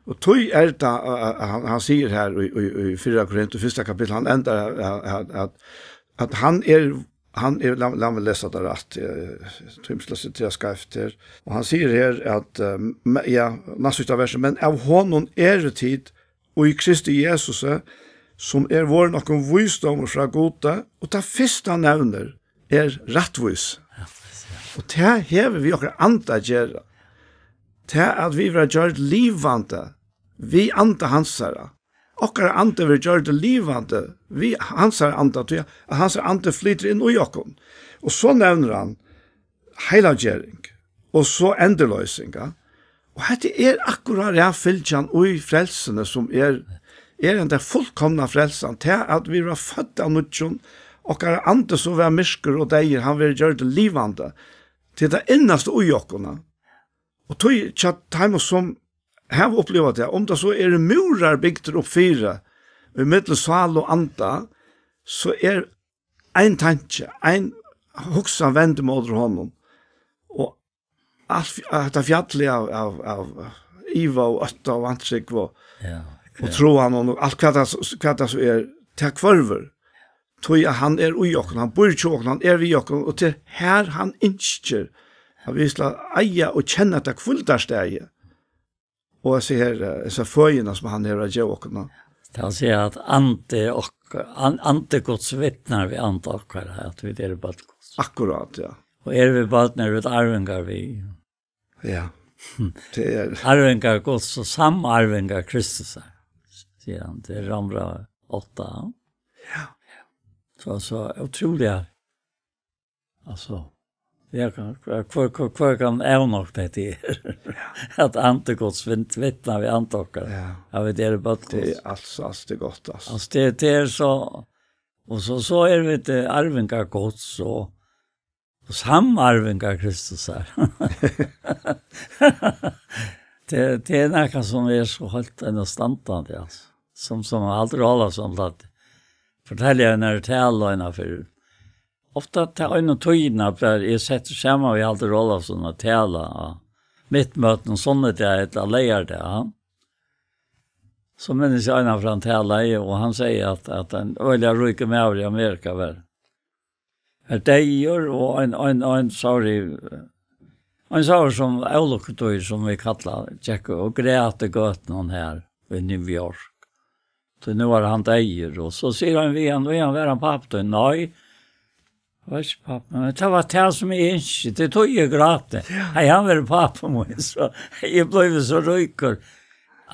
Og tí er tað, eh, eh, hann, hann sigur her í, í, í fyrra Korint, fyrsta kapittul, hann endar her, at, at, at hann er, hann er, lat, lat meg lesa tað rætt, eh, tímsleyst er tað skeivt her. Og hann sigur her at, eh, me-, ja, næstsíðsta versi, "Men av honum eru tit í Kristi Jesusi, sum er vorðin okkum vísdómur frá Gudi, og tað fyrsta hann nevnir, er rættvís." Rættvís, ja. Og tað hevur við okkara anda at gera. Tað at vit verða gjørd livandi við anda hansara. Okkara andi verður gjørdur livandi við hansara anda, tí at hansara andi flytur inn í okkum. Og so nevnir hann heilaggjering, og so endurloysing, ja. Og hetta er akkurát raðfylgjan í frelsuni, sum er, er henda fullkomna frelsan, tað at vit verða fødd av nýggjum, okkara andi, sum var myrkur og deyður, hann verður gjørdur livandi. Tað er tað innasta í okkum, ja. Og tí, hjá teimum, sum hava upplivað tað, um tað so eru múrar bygdir upp fyri, í millum sál og anda, so er ein tanki, ein hugsan vend móti honum. Og alt, hetta fjallið av, av, av iva og ótta og vantrúgv og, ja, og trúan og alt hvat tað, hvat tað so er, tað hvørvur. Tí at hann er í okkum, hann býr hjá okkum, hann er við okkum, og til her hann ynskir, at vit skal eiga og kenna hetta hvíldarstaðið. Og hesi her, eh, hesa føðina sum hann hevur at geva okkum, ja. Tað vil siga at andi ok-, an-, andi Guds vitnar við anda okkara, at vit eru børn Guds. Akkurát, ja. Og eru vit børn, eru vit arvingar við. Ja. Tað er arvingar Guds og samarvingar Kristus, sigur hann. Tað er Rómbræv átta. Ja. So, so ótrúliga. Altso, ja, hva, hva, hva, hva kann avnokta hetta her? At andi Guds vit-, vitna við anda okkara. Ja. Ja, vit eru børn Guds. Tað er altso, altso, tað er gott, altso. Altso, tað, tað er so, og so, so eru vit, eh, arvingar Guds, og, og samarvingar Kristus her. Tað, tað er nakað sum er so heilt enastandandi, altso. Sum, sum Halldór Ólafsson plagdi. Fortelja ein her tala eina ferð. Ofta ta eina tíðina bleiv eg settur saman við Halldór Ólafsson at tala á miðmøtum sunnudag ella leygardag, ja. So minnist eg eina ferð hann talaði, og hann segði at, at ein øgiliga ríkur maður í Amerika var, var deyður, og ein, ein, ein, sorry, ein, sorry, sum ólukkudýr, sum vit kalla, gekk og græt í gøtunum her í New York. So nú var hann deyður, og so sigur hann við hann, við hann, var hann pápi tín? Nei, var ikki pápi, men tað var tað sum eg ynskti, tað er tí eg gráti. Ja. Hevði hann verið pápi mín, so eg blivið so ríkur.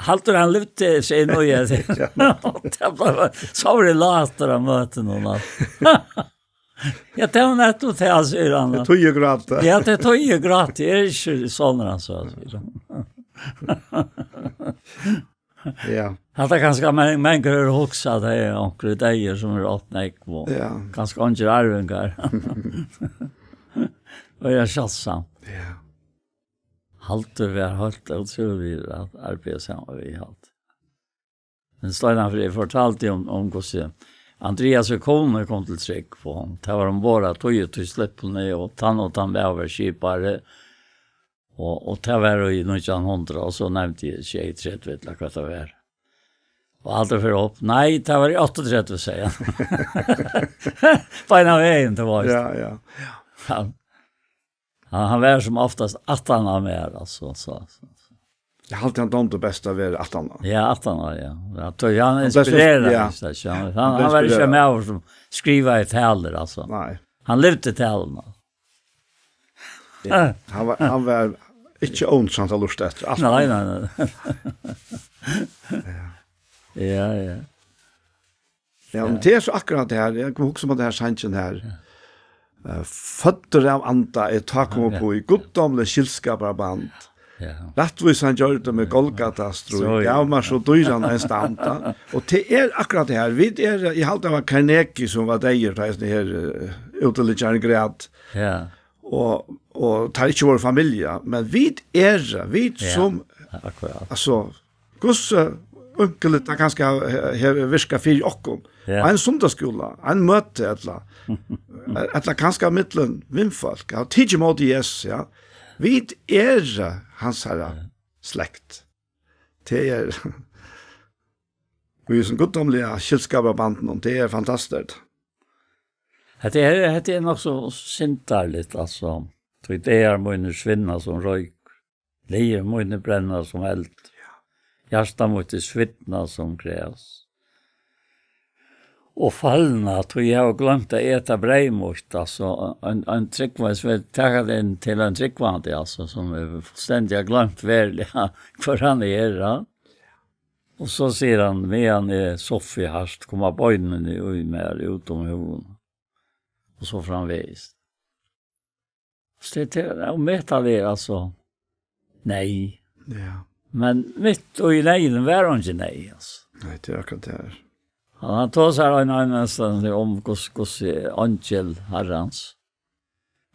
Halldór, hann livdi seg inn í det. Ja. Tað var, so var tað latur á møtunum, altso. Ja, tað var nettopp tað, sigur hann. Tað er tí eg gráti. Ja, tað er tí eg gráti. Eg eri ikki sonur hansara, sigur hann. Ja. Hatta kanska men-, menn hava hugsað, at tað er onkrir deyðir sum eru átt nógv, og ja, kanska ongir arvingar. Og eg er sjáldsamt. Ja. Halldór var heilt ótrúligur at arbeiða saman við, Halldór. Men Steinafrið fortaldi um, um hvussu Andrias og kona kom til trúgv, og tað var umborð á Tíðartíðarskipini, og tann og tann maður var skipari, og, og tað var í nítjan hundrað, og so nevndi eg sjeyogtretivu, ella hvat tað var. Og Halldór fer upp, nei, tað var í áttaogtretivu, segði hann. Beinanvegin, tað var. Ja, ja. Hann, hann, hann var sum oftast aftan á mær, altso, so, so. Eg haldi, hann dámdi best at vera aftan á. Ja, aftan á, ja. Ja, tí hann inspirerar, ja, ikki sant? Hann, hann var ikki ein maður sum skrivaði talur, altso. Nei. Hann livdi talurnar. Ja. Hann var, hann var ikki óinteressant at lurta eftir. Alt. Nei, nei, nei. Ja. Ja, ja. Ja, men tað er so akkurát tað her. Eg kom hugsa um at tað her sangin her. Ja. Eh, føddur av anda er tá kom upp í guddómlig skyldskaparband. Ja. Rættvísan gjørdi meg Golgata stríð, gav mær so dýran ein stand. Og tað er akkurát tað her. Vit er, eg haldi, tað var Carnegie sum var deyður, tá hesin her, eh, útiliggjarin græt. Ja. Og, og tað er ikki vår familja, men vit er, vit sum, akkurát, altso, hvussu ógvuliga tað kanska hevur virkað fyri okkum. Ja. Ein sunnudagsskúla, ein møti, ella, ella kanska millum vinfólk. Ja, tikið ímóti Jesus, ja. Vit eru hansara slekt. Tað er, og í hesum guddómliga skyldskaparbandinum, tað er fantastiskt. Hetta er, hetta er nokk so syndarligt, altso. Tí dagar mínir svinna sum roykur. Limir mínir brenna sum eldur. Hjarta mítt er svidnað sum gras. Og falna, tí eg havi gloymt at eta breyð mítt, altso, ein, ein trúgvandi, sum vil taka tað inn til ein trúgvandi, altso, sum hevur fullstendiga gloymt veruliga, hvør hann er, ja. Og so sigur hann, meðan eg soffi hart, koma beinini í mær út um húðina. Og so framvegis. Så det, det, og metal er altså nei. Ja. Men mitt og í leiðin var hon ikki nei, altså. Nei, det er akkurat det her. Han, han tar seg en, en, en sånn om hvordan, hvordan angel herrens.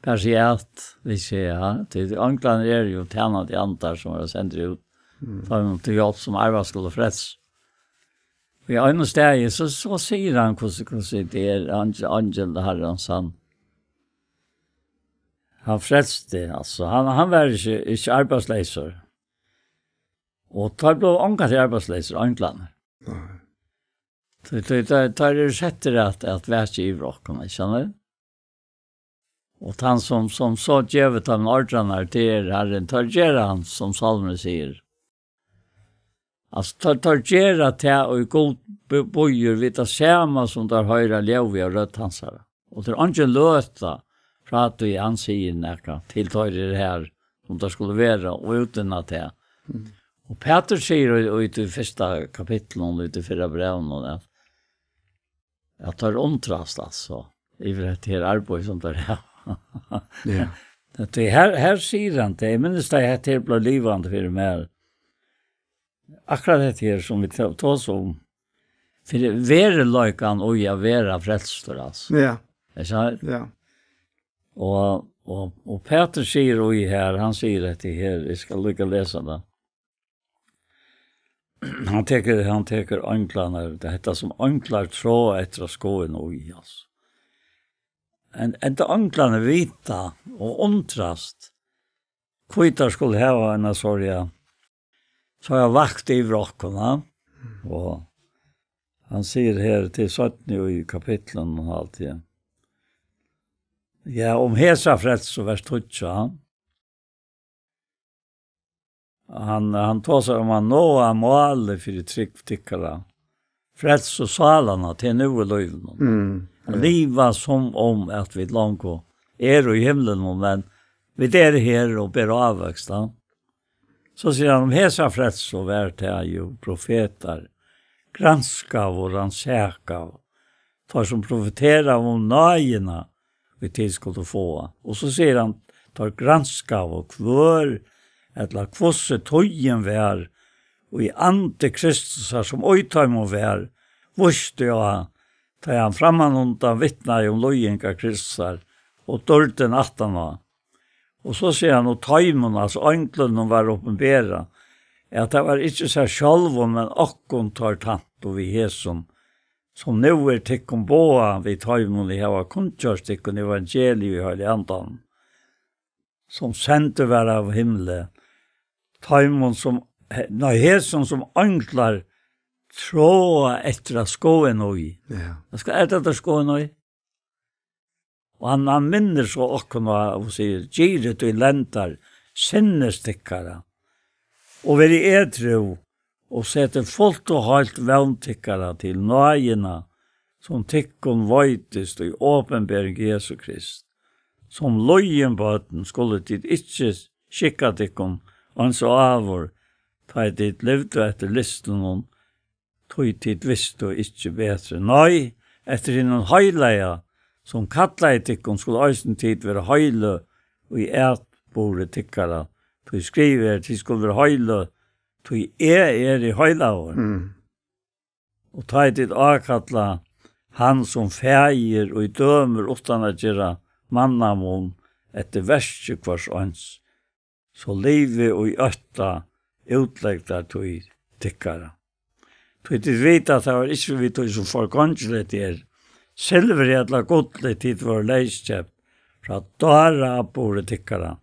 Kanskje at vi ser her, til anklene er jo tjenende andar som er sendt ut. Mm. For dem til hjelp som arva skulle frelse. Og i ene stedet, så, så sier han, hvordan, hvordan det er, angel, angel herrens, han, han frelste, altså. Han, han var ikke, ikke arbeidsløser. Og tar blå omgang til arbeidsløser, anklene. Nei. Så, så, så, så er det sett til at, at være ikke i vrokken, ikke sant? Og han som, som så djevet av ordrene til er Herren, tar gjør han, som salmen sier. Altså, tar, tar gjør at jeg og Gud bo-, bojer vidt av samme som der høyre lov i rødt hans her. Og det er ikke løta fra at du han sier noe til tar det her, som det skulle være, og uten at jeg. Mm. Og Peter sier i, i det første kapittelet, og i det første brevet, at at tær undrast, altso, yvir hetta her arbeiði, sum tær hava. Ja. At tað her, her sigur hann, tað, eg minnist, tað hetta her bleiv livandi fyri mær. Akkurát hetta her, sum vit to-, tosa um, fyri veruleikan í at vera frelstur, altso. Ja. Ikki sant? Ja. Og, og, og Petur sigur í her, hann sigur hetta her, eg skal líka lesa tað. Hann tekur, hann tekur einglarnar, tað hetta sum einglar tráa eftir at skoða inn í, altso. En, enda einglarnir vita og undrast, hví teir skulu hava eina sorja, so er vakt yvir okkum, ja. Og hann sigur her til seinni í kapitlinum og alt det. Ja, um hesa frelsu, vers tíggju, ja. Hann, hann tosar um at Noa máli fyri trúgv tykkara. Frelsu sálanna til nú í lívinum. Mm, ja. Liva sum um at vit longu eru í himlinum, men vit eru her og bera ávøkst, ja. So sigur hann, um hesa frelsu var tað jú profetar granskaðu og rannsakaðu, teir sum profeteraðu um náðina, ið tit skuldu fáa. Og so sigur hann, teir granskaðu hvør, ella hvussu tíðin var, og í andi Kristusar, sum í teimum var, vísti á, tá hann frammanundan vitnaði um líðingar Kristusar og dýrdina aftaná. Og so sigur hann, og teimum, altso einglunum, var opinberað, at tað var ikki sær sjálvum, men okkum teir tæntu við hesum, sum nú er tykkum boðað við teimum, ið hava kunngjørt tykkum evangeliið í Heilaga Andanum, sum sendur var av himli, teimum sum, nei, hesum sum einglar tráa eftir at skoða inn í. Ja. Hvat skal, er tað at skoða inn í? Og hann, hann minnir so okkum á og sigur, girðið í lendar sinnis tykkara, og verið edrú, og setið fult og heilt vón tykkara til náðina, sum tykkum veitist í opinbering Jesu Krist. Sum lýðin børn skulu tit ikki skikka tykkum eins og áður, tá ið tit livdu eftir lystunum, tí tit vistu ikki betri. Nei, eftir hinum heilaga, sum kallaði tykkum, skulu eisini tit vera heilig í atburði tykkara. Tí skrivað er, tit skulu vera heilig, tí eg eri heilagur. Mm. Og tá ið tit ákalla hann sum faðir, ið dømir uttan at gera mannamun eftir verki hvørs eins, so livið í ótta útlegdartíð tykkara. Tí tit vita, at tað var ikki við tí, sum forgongiligt er, silvuri ella gulli, tit vóru leyskeypt frá dáraatburði tykkara,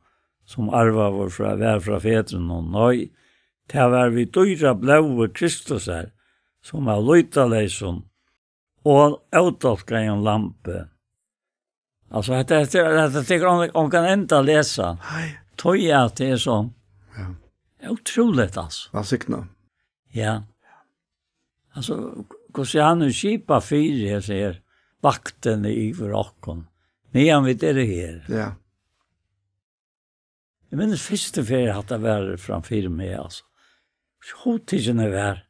sum arvaður frá, var frá fedrunum. Nei, tað var við dýra blóði Kristusar, sum av lýtaleysum og ódálkaðum lambi. Altso, hetta, hetta, hetta tekur ongan, ongan enda at lesa. Nei. Tí at tað er so, ja, ótrúligt, altso. Vælsigna. Ja. Altso, hvussu hann hevur skipað fyri hesi her vaktini yvir okkum, meðan vit eru her. Ja. Eg minnist fyrstu ferð, hatta var framfyri meg, altso. So hugtikin eg var.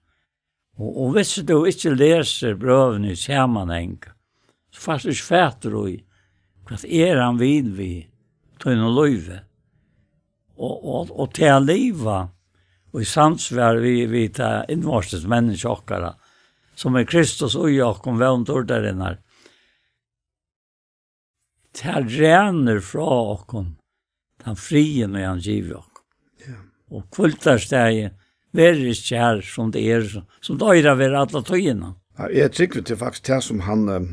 Og, og hvis du ikke leser brøvene i sammenheng, så fært du ikke fatur i, hvat er hann vil við tínum lívi. Og, og, og til at liva, og í samsvar við, við ta innvortis menniskja okkara, sum er Kristus í okkum, vón dýrdarinnar, tað rennur frá okkum, tann friðin, og hann givið okkum. Ja. Og hvíldarstaðið verður ikki her, sum tað er, sum tað eigur at vera alla tíðina. Ja, eg trúgvi, tað er faktiskt tað, sum hann, eh,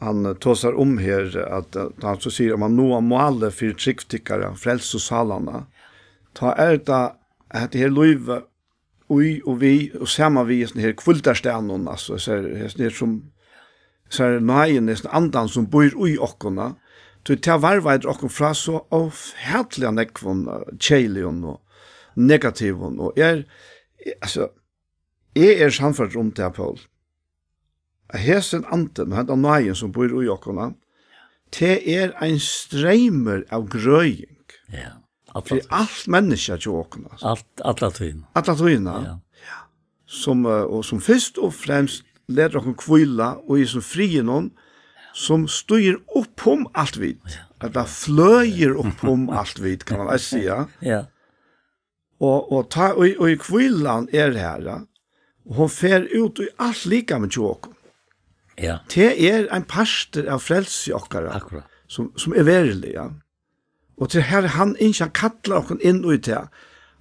hann, eh, tosar um her, at, eh, hann so sigur, at man nú á málið fyri trúgv tykkara, frelsu sálanna. Tá er tað, at hetta her lívið í og við og saman við hesum her hvíldarstaðnum, altso, hesum her, hesum her sum, hesum her náðin, hesum andan sum býr í okkum, tí tað varðveitir okkum frá so ófatiliga nógvum, eh, keðiligum og negativum, og er, altso, eg eri sannførdur um tað, Poul, at hesin andin og henda náðin sum býr í okkum, tað er ein streymur av grøðing Ja, alla fyri tíð. Alt menniskja hjá okkum, altso. Alt, alla tíðina. Alla tíðina. Ja. Sum, eh, og sum fyrst og fremst letur okkum hvíla í hesum friðinum, sum stígur upp um alt vit. Ja. Ella fløgur upp um alt vit, kann man eisini siga. Ja. Og, og tá, og, og hvílan er her, ja. Og hon fer út í alt likamið hjá okkum. Ja. Tað er ein partur av frelsi okkara, Akkurát. Sum, sum er verulig, ja. Og til her, hann ynskir, hann kallar okkum inn í tað.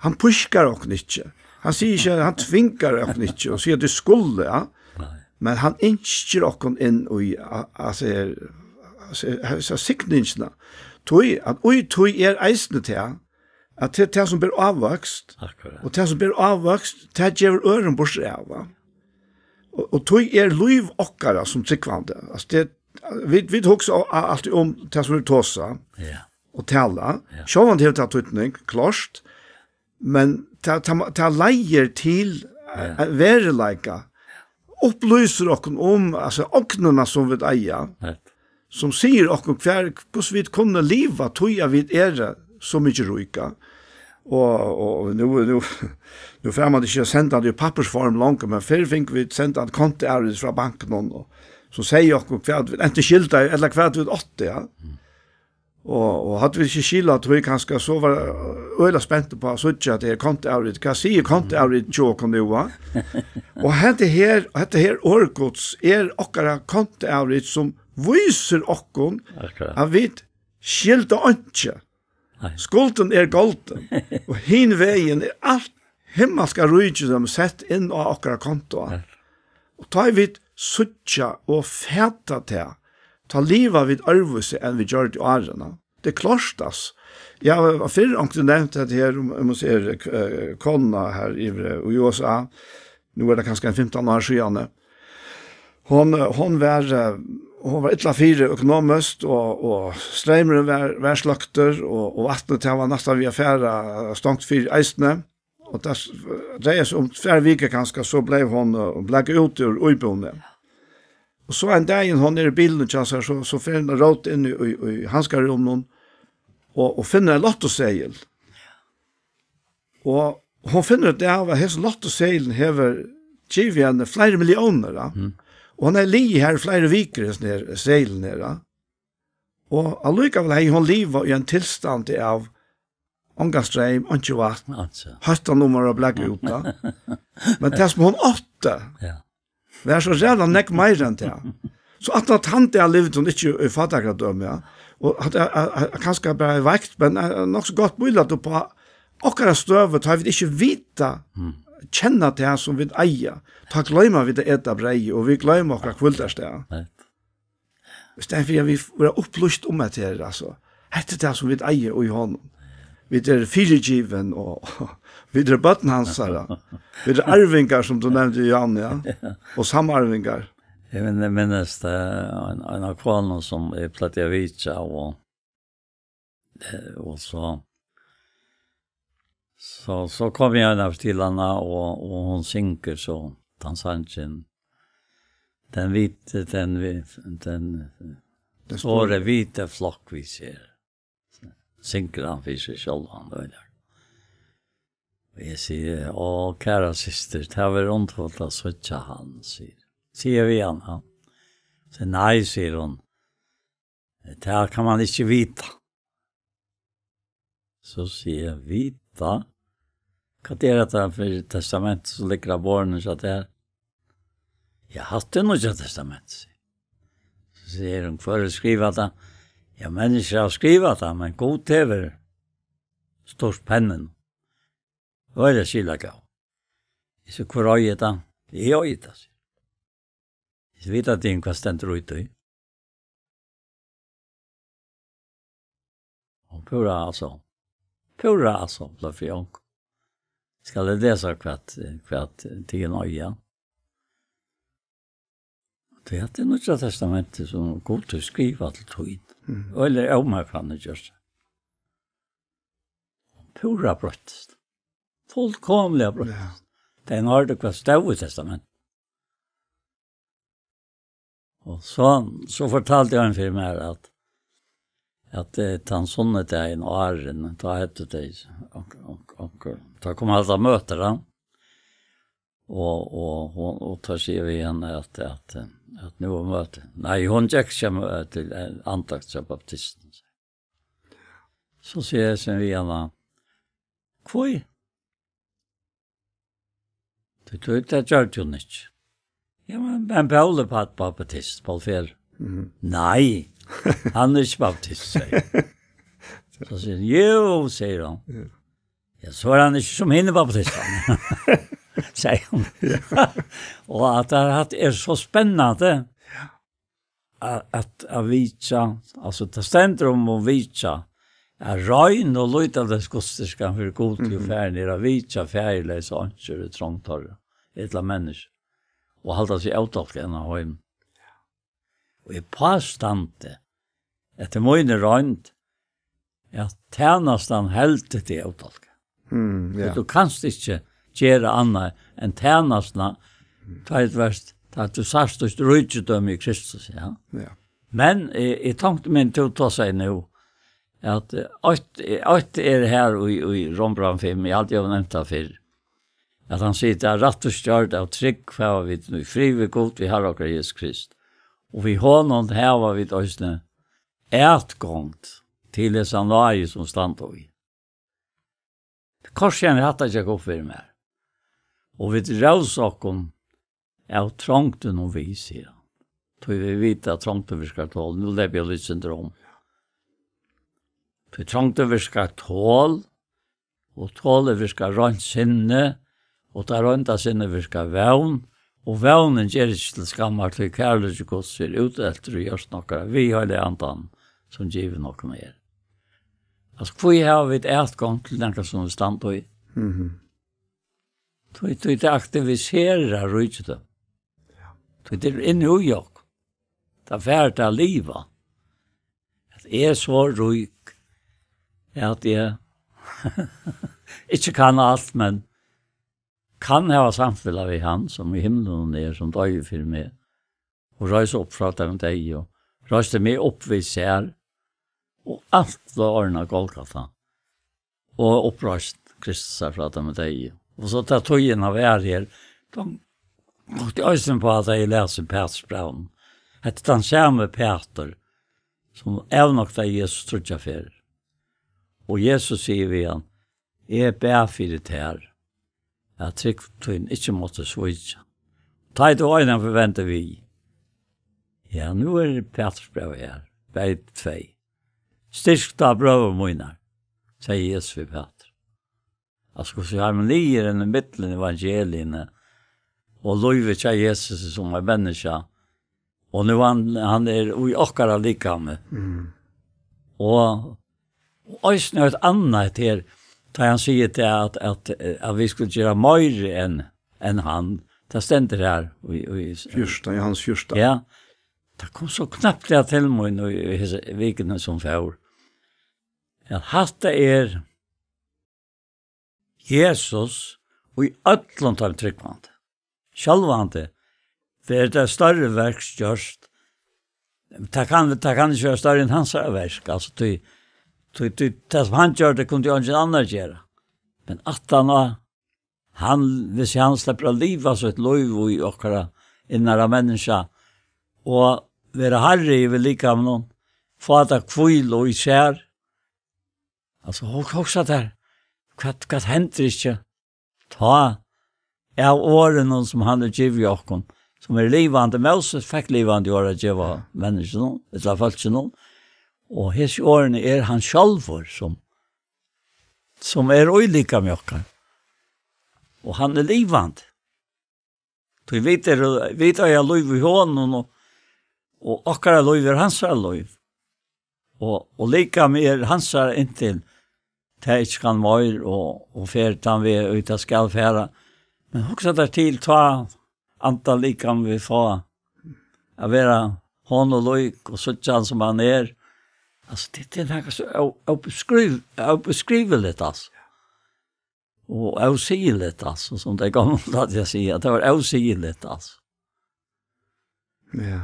Hann pískar okkum ikki. Hann sigur ikki, hann tvingar okkum ikki og sigur, at tað skulu, ja. Nei. Men hann ynskir okkum inn í, a-, altso, her, altso, her, hesa signingina. Tí, at í tí er eisini tað, at tað, tað sum ber ávøkst, Akkurát. Og tað sum ber ávøkst, tað gevur øðrum burtur av, va? Og, og tí er lív okkara sum trúgvandi. Altso, tað, vit, vit hugsa a-, a-, altíð um tað sum vit tosa Ja. Og tala. Ja. Sjálvandi hevur tað týdning, klárt, men tað, tað, tað leiðir til Ja. Ein veruleika. Upplýsir okkum um, altso, ognina sum vit eiga. Rett. Sum sigur okkum hvar, hvussu vit kunnu liva, tí at vit eru so mikið ríka. Og, og nú, nú, nú fer man ikki at senda tað í pappírsform longur, men fyrr fingu vit senda eitt kontuavrit frá bankinum, og sum segði okkum hvat vit antin skyldaðu, ella hvat vit áttu, ja. Mm. Og, og høvdu vit ikki skil á tí kanska, so var øgiliga spent upp á at síggja at tað er kontuavrit. Hvat sigur kontuavrit hjá okkum nú, va? Og hetta her, hetta her orð Guds er okkara kontuavrit sum vísir okkum Akkurát. At vit skylda einki. Nei. Skuldin er goldin. Og hin vegin er alt himmalska ríkidømi sett inn á okkara konto. Ja. Og tá ið vit síggja og fata tað, tá liva vit øðrvísi enn vit gjørdu áðrenn. Tað er klárt, altso. Ja, fyrr onkuntíð nevnt hetta her, um, um man sær, eh, konuna her í, í U S A. Nú er tað kanska ein fimtan ár síðani. Hon, hon var, eh, hon var illa fyri økonomiskt, og, og streymurin var, var sløktur, og, og vatnið, tað var næstan við at fara stongt fyri eisini. Og tað s-, dreier seg um tvær vikur kanska, so bleiv hon, eh, blakað út úr íbúðini. Og so ein dagin, hon er í bilinum hjá sær, so, so fer hon at róta inn í, í, í handskarúminum og, og finnur ein lottoseðil. Og hon finnur út av, at hesin lottoseðilin hevur givið henni fleiri milliónir, ja. Mm. Og hon hevur ligið her í fleiri vikur, hesin her seðilin her, ja. Og allíkavæl hevði hon livað í ein tilstand av ongan streym, einki vatn, Altso. Høttan um var blakað út, ja. Men tað sum hon átti, Ja. var so ræðuliga nógv meira enn tað. So at, at hann der livdi hon ikki í fátækradømi, ja. Og at, at, at, at kanska bara veikt, men, eh, nokk so gott bílæt upp á okkara støðu, tá vit ikki vita, Mm. kenna tað sum vit eiga. Tá gloyma vit at eta breyð, og vit gloyma okkara hvíldarstað. Right. Í staðin fyri at vit verða upplýst um at her, altso, hetta er tað sum vit eiga í honum. Vit eru fyrigivin, og vit eru børn hansara. Vit eru arvingar, sum tú nevndi, Jan, ja. Og samarvingar. Eg minn-, minnist, eh, ein, ein av konum sum eg plagdi at vitja, og, eh, og so, so, so kom eg inn til hana, og, og hon syngur so, tann sangin, den hvite, den vi-, den, Den store. Store hvite flokk vi ser. Syngur hann fyri seg sjálvan, og ja. Og eg sigi: «Á, kæra systir, tað verður undurfult at síggja hann», sigur. Sigi eg við hana. «Nei», sigur hon, «tað kann man ikki vita.» So sigi eg: «Vita? Hvat er hetta fyri testament sum liggur á borðinum hjá tær?» «Ja, hatta er Nýggja Testamentið.» So sigur hon: «Hvør hevur skrivað tað?» «Ja, menniskjur hava skrivað tað, men Gud hevur stýrt penninum. Hvat er tað, skilagóð?» Eg sigi: «Hvør eigur tað?» «Eg eigi tað.» «Vita tygum, hvat stendur í tí?» Og púra, altso, púra, altso, bleiv fyri ong. «Skal eg lesa hvat, hvat tygum eiga?» Tí at tað er Nýggja Testamentið, sum Gud hevur skrivað til tín. Mm. Øgiliga ómaklandi gjørt. Púra broyttist. Fullkomiliga broyttist. Ja. Tað er nú, hvat stóð í testament. Og so, so fortaldi ein fyri mær, at, at, eh, tann sunnudagin áðrenn, tá høvdu tey, og, og, og, tá kom alt á møtir, ja. Og, og, og, og tá sigi eg við hana at, at, at nú er møti. Nei, hon gekk ikki á mø-, til, eh, andakt hjá baptisten. So sigi eg sum við hana: «Hví?» «Tí, tí, tað gjørdi hon ikki.» «Ja, men, men Paul er pa-, baptist, Paul Fer.» Mhm. «Nei, hann er ikki baptist», sigi eg. So sigur hon: «Jú», sigur hon. Ja. «Ja, so er hann ikki sum hinir baptistarnir», sigur hon. Ja. Og at tað, at er so spennandi at, at, at vitja, altso, tað stendur um at vitja, at roynd og lýtandi gudstyrkan fyri Gud, jú, mhm, farin er at vitja faðirleysa einkjur í trongd teirra, ella menniskju, og halda seg ótolkað inn á heim. Og eg pástandi, eftir míni roynd, at tænastan heldur teg ótolkað. Mm, ja. Tí tú kanst ikki gera annað enn tænastuna, tá tú ert, tá tú sært títt ríkidømi í Kristus, ja. Ja. Men eg, eg tonkti meg, tú tosar nú, at, eh, eitt, eitt er her í, í Rómbrævinum fimm, eg haldi, eg havi nevnt tað fyrr, at hann sigur: «Tað er rætt og stjórn av trúgv hava vit nú frið við Gud, við Harra okkara Jesus Krist. Og við honum hava vit eisini atgongd til hesa náði, sum standa í.» Hvussu er hatta gekk upp fyri mær. «Og vit rósa okkum av trongdini við», sigur hann. Tí vit vita, at trongdin virkar tol. Nú leypi eg líka eitt sindur um. Tí trongdin virkar tol, og tolið virkar reint sinni, og tað reinda sinnið virkar vón, og vónin ger ikki til skammar, tí kærleiki Guds er úteltur í hjørtum okkara við Heilaga Andanum, sum givin okkum er. Altso, hví hava vit atgongd til nakað, sum vit standa í? Mhm. Tí, tí tað aktiviserar ríkidømi. Ja. Tí tað er inni í okkum. Tað fær tað at liva. At eg er so rík, at eg ikki kann alt, men kann hava samfelag við hann, sum í himlunum er, sum doyði fyri meg, og reis upp frá teimum deyðu, og reisti meg upp við sær, og alt var ordnað á Golgata, og uppreisn Kristusar frá teimum deyðu. Og so tá tíðin var her, tá mátti eg eisini, tá eg las í Pætursbrævinum, hetta er tann sami Pætur, sum avnoktaði Jesus tríggjar ferðir. Og Jesus sigur við hann: «Eg bað fyri tær, at trúgv tín ikki mátti svíkja. Tá ið tú einaferð vendi við.» Ja, nú er Pætursbrævið her, bæði tvey. «Styrk tá brøður mínar», segði Jesus við Pætur. Altso, hvussu harmoniin er millum evangeliini og lívið hjá Jesus sum eitt menniskja. Og nú hann, hann er í okkara likami. Mm. Og, og eisini eitt annað her, tá hann sigur tað at, at, at vit skulu gera meira enn, enn hann. Tað stendur her í, í fjúrtan, Jóhannes fjúrtan. Ja. Tað kom so knappliga til mín í, í hesi vikuni sum fór. At hatta er Jesus í øllum teimum trúgvandi. Sjálvandi verður tað størri verk gjørt. Tað kann, tað kann ikki vera størri enn hansara verk. Altso, tí, tí, tí, tað sum hann gjørdi, kundi eingin annar gera. Men aftan á Hann, hvis hann sleppur at liva sítt lív í okkara innara menniskja, og vera harri yvir likamnum, fáa tað hvílu í sær. Altso, hug-, hugsa tær, hvat, hvat hendir ikki? Tá av orðunum, sum hann er givið okkum, sum er livandi. Móses fekk livandi orð at geva menniskjunum, ella fólkinum, og hesi orðini er hann sjálvur, sum, sum er í likami okkara, og hann er livandi. Tí vit eru, vit eiga lív í honum, og, og okkara lív er hansara lív. Og, og likami er hansara inntil tað ikki kann meir, og, og fer tann veg ið tað skal fara. Men hugsa tær til, tá anda, likam vit fáa at vera honum lík og síggja hann sum hann er. Altso, tað, tað er nakað so ó-, óbeskriv-, óbeskriviligt, altso. Og ósigiligt, altso, sum tey gomlu plagdu at siga, at tað var ósigiligt, altso. Ja.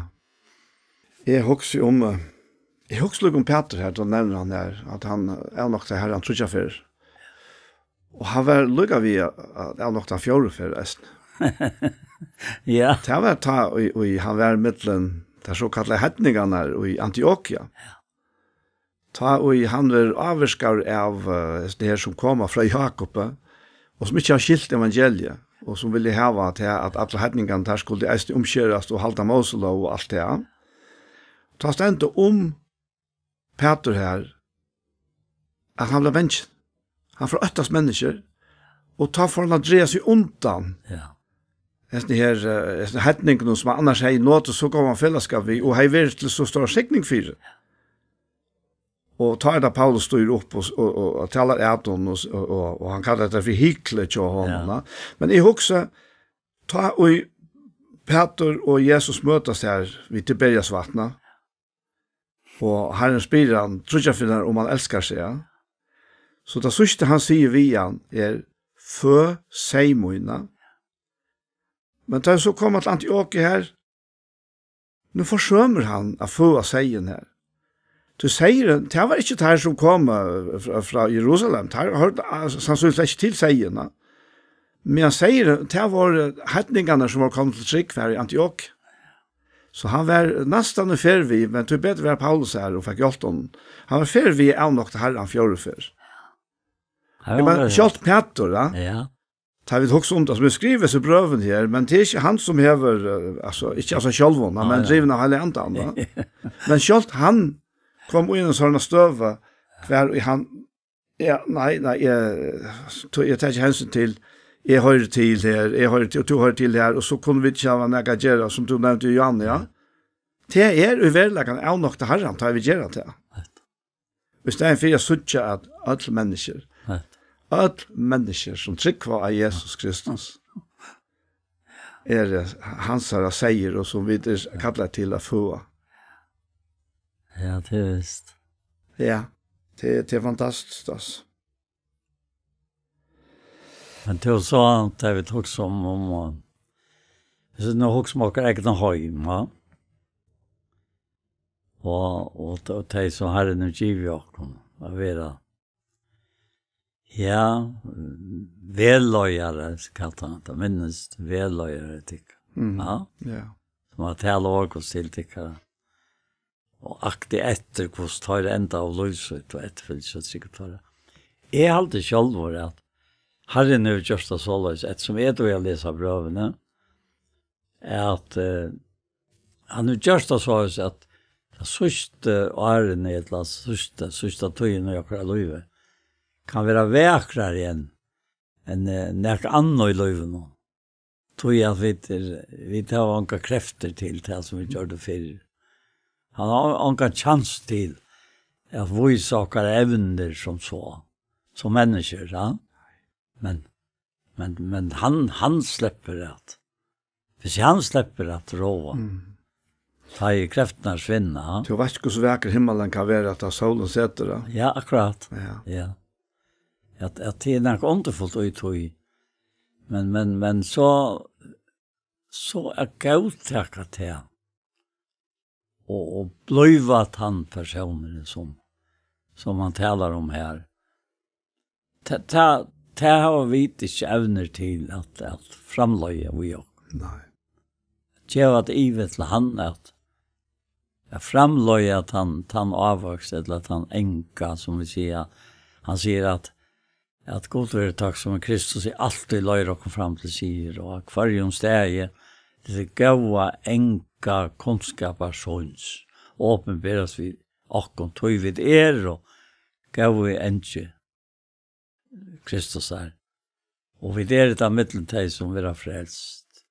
Eg hugsi um, eh, eg hugsi líka um Pætur her, tú nevnir hann her, at hann, eh, avnoktaði Harran tríggjar ferðir. Og hann var líka við at, at avnokta hann fjórðu ferð, eisini. Ja. Tað var tá, í, í, hann var millum tær sokallaðu heidningarnar í Antiokia. Ja. Tá ið hann verður ávirkaður av, eh, hesum her sum koma frá Jákupi, og sum ikki hava skilt evangeliið, og sum vilja hava tað, at allir heidningarnir, teir skuldu eisini umskerast og halda Móselóg og alt tað. Tá stendur um Pætur her, at hann bleiv bangin. Hann fór at óttast menniskjur, og tá fór hann at draga seg undan. Ja. Hesum her, eh, hesum heidningunum, sum hann annars hevði notið so góðan felagsskap við, og hevði verið til so stóra signing fyri. Og tá er tað Paulus stígur upp og, og, og, og talar at honum, og, og, og, og hann kallar tað fyri hyklið hjá honum, Ja. va? Men eg hugsi, tá ið Pætur og Jesus møtast her við Tiberias vatnið, og Harrin spyr hann tríggjar ferðir, um hann elskar seg, ja. So tað síðsta hann sigur við hann er: "Fø seyð mína." Men tá so koma til Antiokia her, nú forsømir hann at føða seyðin her. Tí seyðurin, tað var ikki teir sum komu, eh, frá, frá Jerusalem. Teir hoyrdu, ah, sannsynligvis ikki til seyðin, ja. Men seyðurin, tað vóru heidningarnir, sum vóru komnir til trúgv her í Antiokia. So hann var næstan í ferð við, men tíbetur var Paulus her og fekk hjálpt honum. Hann var í ferð við at avnokta Harran fjórðu ferð. Hann Men var sjálvt Pætur, ja. Ja. Tá vit hugsa um tað, sum er skrivað í brøvunum her, men tað er ikki hann sum hevur, eh, altso, ikki av sær sjálvum, Nei, men nei. drivin av Heilaga Andanum, va? Men sjálvt hann kom í eina sovorðna støðu, hvar í hann, ja, nei, nei, eg, tó, eg taki ikki hensyn til, eg hoyri til her, eg hoyri til, og tú hoyrir til her, og so kunnu vit ikki hava nakað at gera, sum tú nevndi, Johan, ja. Tað er í veruleikanum avnokta Harran, tá vit gera tað. Í staðin fyri at síggja, at øll menniskju, Right. øll menniskju, sum trúgva á Jesus Kristus, eru hansara seyður, og sum vit eru kallaðir til at føða. Ja, tað er vist. Ja, tað, tað er fantastiskt, altso. Men tað er so, tað vit hugsa um, um, um, hvis vit nú hugsa um okkara egna heim, va? Og, og, og tey sum Harrin hevur givið okkum at vera. Ja, vegleiðarar, sum kalla hann, tað minnist, vegleiðarar, tykk. Mhm. Ja. Ja. Sum at tala okkum til tykkara. Og akta eftir, hvussu teir enda av lív sítt og eftirfylgja sikkurt teirra. Eg haldi sjálvur, at Harrin hevur gjørt tað soleiðis, eftirsum eg dugi at lesa brøvini, at, eh, hann hevur gjørt tað soleiðis, at tað síðsta árini, ella síðsta, síðsta tíðin í okkara lívi, kann vera vakrari enn, enn, eh, nakað annað í lívinum. Tí at vit er, vit hava ongar kreftir til tað, sum vit gjørdu fyrr. Hann hevur ongan kjans til at vísa okkara evnir sum so, sum menniskjur, ja. Men, men, men hann, hann sleppur at, hvis hann sleppur at ráða, Mm. tá ið kreftirnar svinna, ja. Tú veitst, hvussu vakur himmalin kann vera, tá sólin setur, ja. Ja, akkurát. Ja. Ja. At, at tað er nakað undurfult í tí. Men, men, men so, so at góðtaka tað og, og blíva tann persónurin sum, sum hann talar um her. Tað, tað, tað hava vit ikki evnir til at, at framleiða í okkum. Nei. Geva tað yvir til hann at, at framleiða tann, tann ávøkst, ella tann anga, sum vit siga. Hann sigur at, at Gud verður takksamur, Kristus er altíð leiðir okkum fram til sigur, og á hvørjum staði til góða anga kunnskapar síns, opinberast við okkum, tí vit eru góði angi Kristusar. Og vit eru tað millum tey, sum verða frelst.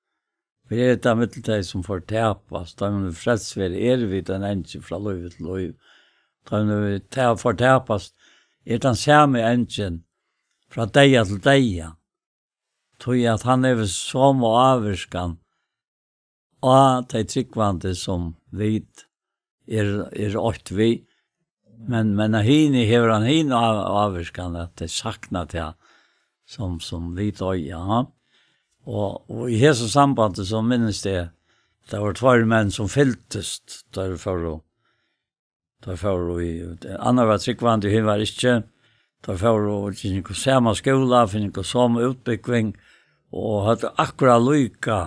Vit eru tað millum tey, sum fortapast. Tá men frelst verða, eru vit ein angi frá lívi til lív. Tá men vit ta-, fortapast, er tann sami angin frá deyða til deyða. Tí at hann hevur somu ávirkan á tey trúgvandi, sum vit er, er eitt við. Men, men á hini hevur hann hin á-, ávirkan, at tey sakna tað, sum, sum vit eiga, ja. Og, og í hesum sambandi, so minnist eg, tað vóru tveir menn, sum fylgdust, teir fóru, teir fóru í, annar var trúgvandi, hin var ikki. Teir fóru og gingu sama skúla, fingu somu útbúgving, og høvdu akkurát líka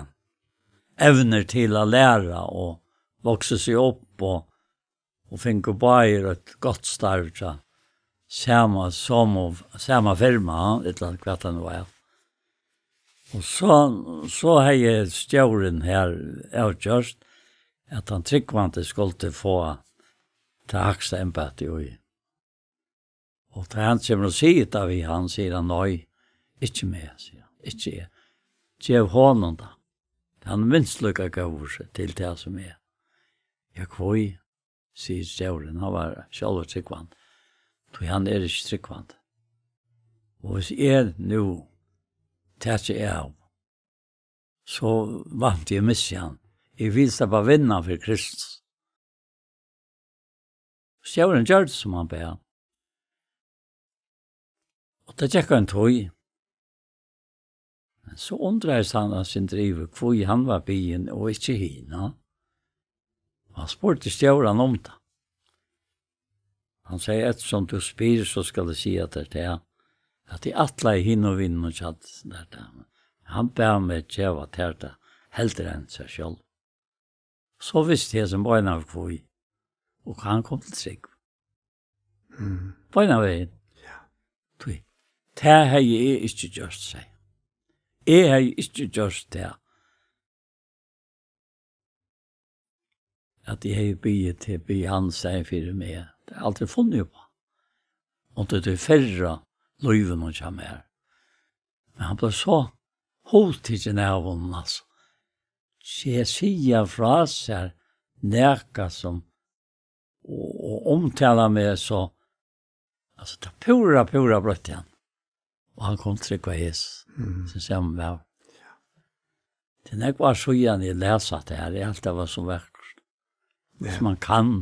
evnir til at læra og vaksa seg upp og, og fingu báðir eitt gott starv hjá sama, sama, sama firma, ella hvat tað nú var. Og so, so hevði stjórin her avgjørt, at hann trúgvandi skuldi fáa tað hægsta embætti í. Og tá hann kemur og sigur tað við hann, sigur hann: "Nei, ikki meg," sigur hann, "ikki eg. Gev honum tað. Hann er minst líka góður til tað sum eg." "Ja, hví?" sigur stjórin, hann var sjálvur trúgvandi. "Tí hann er ikki trúgvandi. Og hvis eg nú taki av, so vænti eg missi hann. Eg vil sleppa at vinna fyri Kristus." Stjórin gjørdi, sum hann bað. Og tað gekk ein tíð. Men so undraðist hann eitt sindur yvir, hví hann var biðin og ikki hin, ja. Og hann spurdi stjóran um tað. Hann segði: "Eftirsum tú spyr, so skal eg siga tær tað, at eg ætlaði hinum vininum hjá tær tað. Hann bað meg geva tær tað heldur enn sær sjálv." So visti hesin beinanvegin hví, og hann kom til trúgv. Mm. Beinanvegin. Ja. Tí, tað hevði eg ikki gjørt, segði hann. Eg hevði ikki gjørt tað, at eg hevði biðið til, biðið hann siga fyri meg. Tað er aldri funnið upp á. Og tað er fyrra lívinum hjá mær. Men hann bleiv so hugtikin av honum, altso. Siga, siga frá sær nakað sum, og, og umtala meg so, altso, tað púra, púra broytti hann. Og hann kom til trúgv á Jesus, mm, sum saman við. Ja. Tað er nógv ár síðan eg las hatta her, eg helt tað var so vakurt. Ja. Sum man kann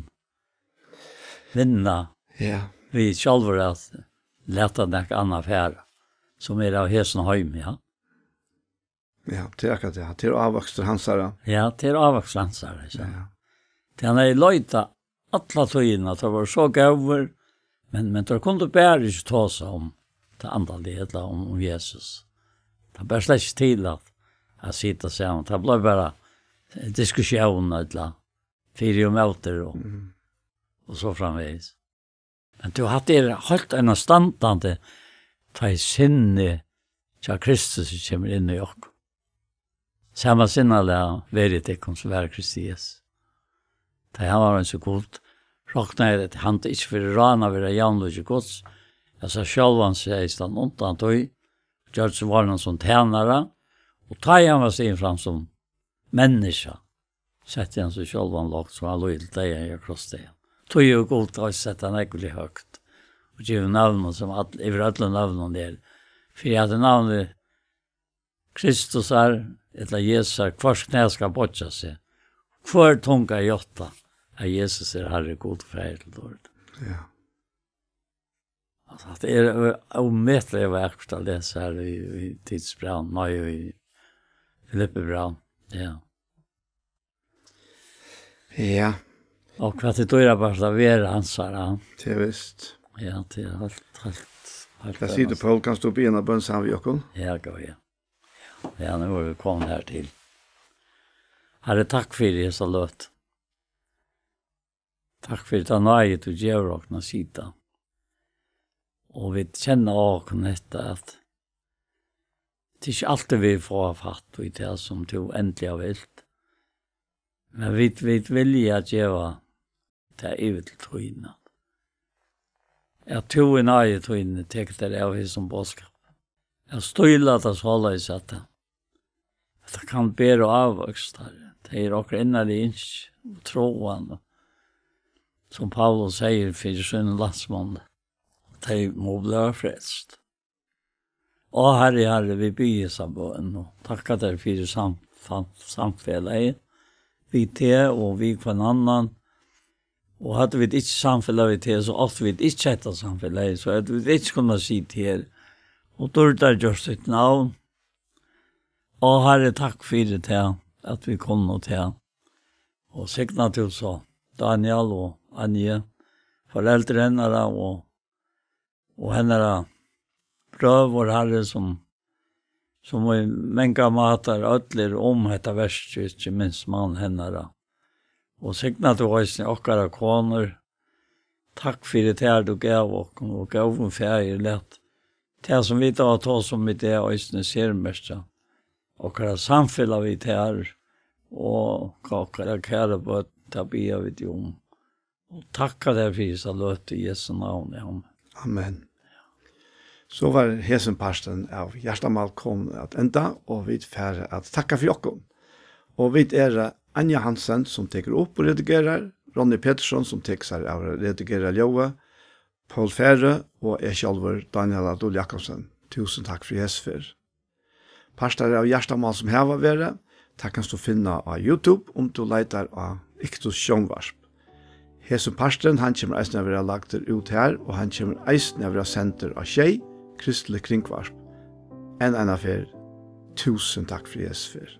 vinna, ja, við sjálvur at lata nakað annað fara, sum er av hesum heimi, ja. Ja, tað er akkurát tað. Tað er ávøkstur hansara. Ja, tað er ávøkstur hansara, so. Ja. Tað hann hevði leitað alla tíðina, teir vóru so góðir, men, men teir kundu bara ikki tosa um tað andaliga ella um, um Jesus. Tað bar slett ikki til at, at sita saman. Tað bleiv bara diskussión ella fyri og móti og, mm, og so framvegis. Men tú, hatta er heilt einastandandi, tá ið sinnið hjá Kristus kemur inn í okkum. Sama sinnalag verið tykkum, sum var Kristi Jesu. Tá hann var eins og Gud, roknaði hann tað ikki fyri rán at vera javnlíki Guds, at sær sjálvan segði hann undan tí, gjørdi seg vorðnan sum tænara, og tá ið hann var stigin fram sum menniskja, setti hann seg sjálvan lágt, so hann líður til deyðan, ja, krossdeyðan. Tí hevur Gud eisini sett hann ógvuliga høgt, og givið navn, sum all, yvir øllum nøvnum er, fyri at í navni Kristusar, ella Jesusar, hvørt knæ skal boyggja seg, hvør tunga játta, at Jesus er Harri, Gud Faðir til dýrd. Ja. Altso, tað er, eh, ómetaliga vakurt at lesa her í, í Titusbrævinum, nei, í Filippibrævinum. Ja. Ja. Og hvat tað dýrabært at vera hansara. Tað er vist. Ja, tað er heilt, heilt Takk fyri, Pól. Kanst tú biðja eina bøn saman við okkum? Ja, góði. Ja, nú eru vit komin her til. Harri, takk fyri hesa løtu. Takk fyri ta náði, tú gevur okkum at sita. Og vit kenna á okkum hetta, at tað er ikki altíð, vit fáa fatt í tað, sum tú endiliga vilt. Men vit, vit vilja geva tað yvir til tín. At tú í náði tíni tekur tær av hesum boðskap. At stíla tað soleiðis, at tað, at tað kann bera ávøkst, Harri. Tað er okkara innari ynski og tráan, og sum Paulus sigur fyri sínum landsmonnum, tey mugu blíva frelst. Á, Harri, Harri, vit biðja hesa bøn og takka tær fyri sam-, sam-, samfelagið við teg og við hvønn annan. Og høvdu vit ikki samfelag við teg, so áttu vit ikki hetta samfelagið, so høvdu vit ikki kunnað sitið her og dýrdargjørt títt navn. Á, Harri, takk fyri tað, at vit kunnu tað. Og signa tú so Daniel og Anje, foreldur hennara og og hennara brøður, Harri, sum, sum í mangar mátar øll eru um hetta verkið, ikki minst mann hennara. Og signa tú eisini okkara konur. Takk fyri tær, tú gav okkum, og góðum faðir, lat tað, sum vit hava tosað um í dag, eisini sermerkja okkara samfelag við tær, og okkara kæru børn, tað biðja vit um. Og takka tær fyri hesa løtu í Jesu navni. Amen. Amen. So var hesin parturin av Hjartamál komin at enda, og vit fara at takka fyri okkum. Og vit eru Anja Hansen, sum tekur upp og redigerar, Ronny Petersson, sum tekur sær av at redigera ljóðið, Pól Færø og eg sjálvur, Daniel Adol Jakobsen. Túsund takk fyri hesa ferð. Partar av Hjartamál sum hava verið, tað kanst tú finna á YouTube, um tú leitar á Iktus Sjónvarp. Hesin parturin, hann kemur eisini at vera lagdur út har, og hann kemur eisini at vera sendur á Sjey, kristiligt kringvarp. Enn eina ferð, túsund takk fyri hesa ferð.